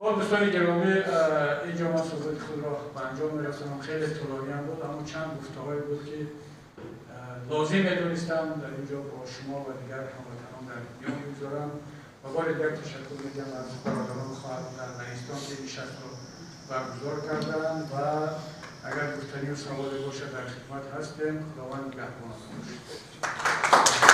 Хуб, дӯстони гиромӣ, инҷо ман суҳбати худро ба анҷом мерасонам. Хеле тӯлонӣ ҳам буд, аммо чанд гуфтаҳое буд, ки лозим медонистам дар инҷо бо шумо ва дигар ҳамватанон дар миён бигузорам. Ва бори дигар ташаккур медиҳам аз бародарону хоҳарон дар Лаҳистон, ки нишастро баргузор карданд, ва агар гуфтанию саволе бошад, дар хидмат ҳастем. Худованд нигаҳбонатон бошад.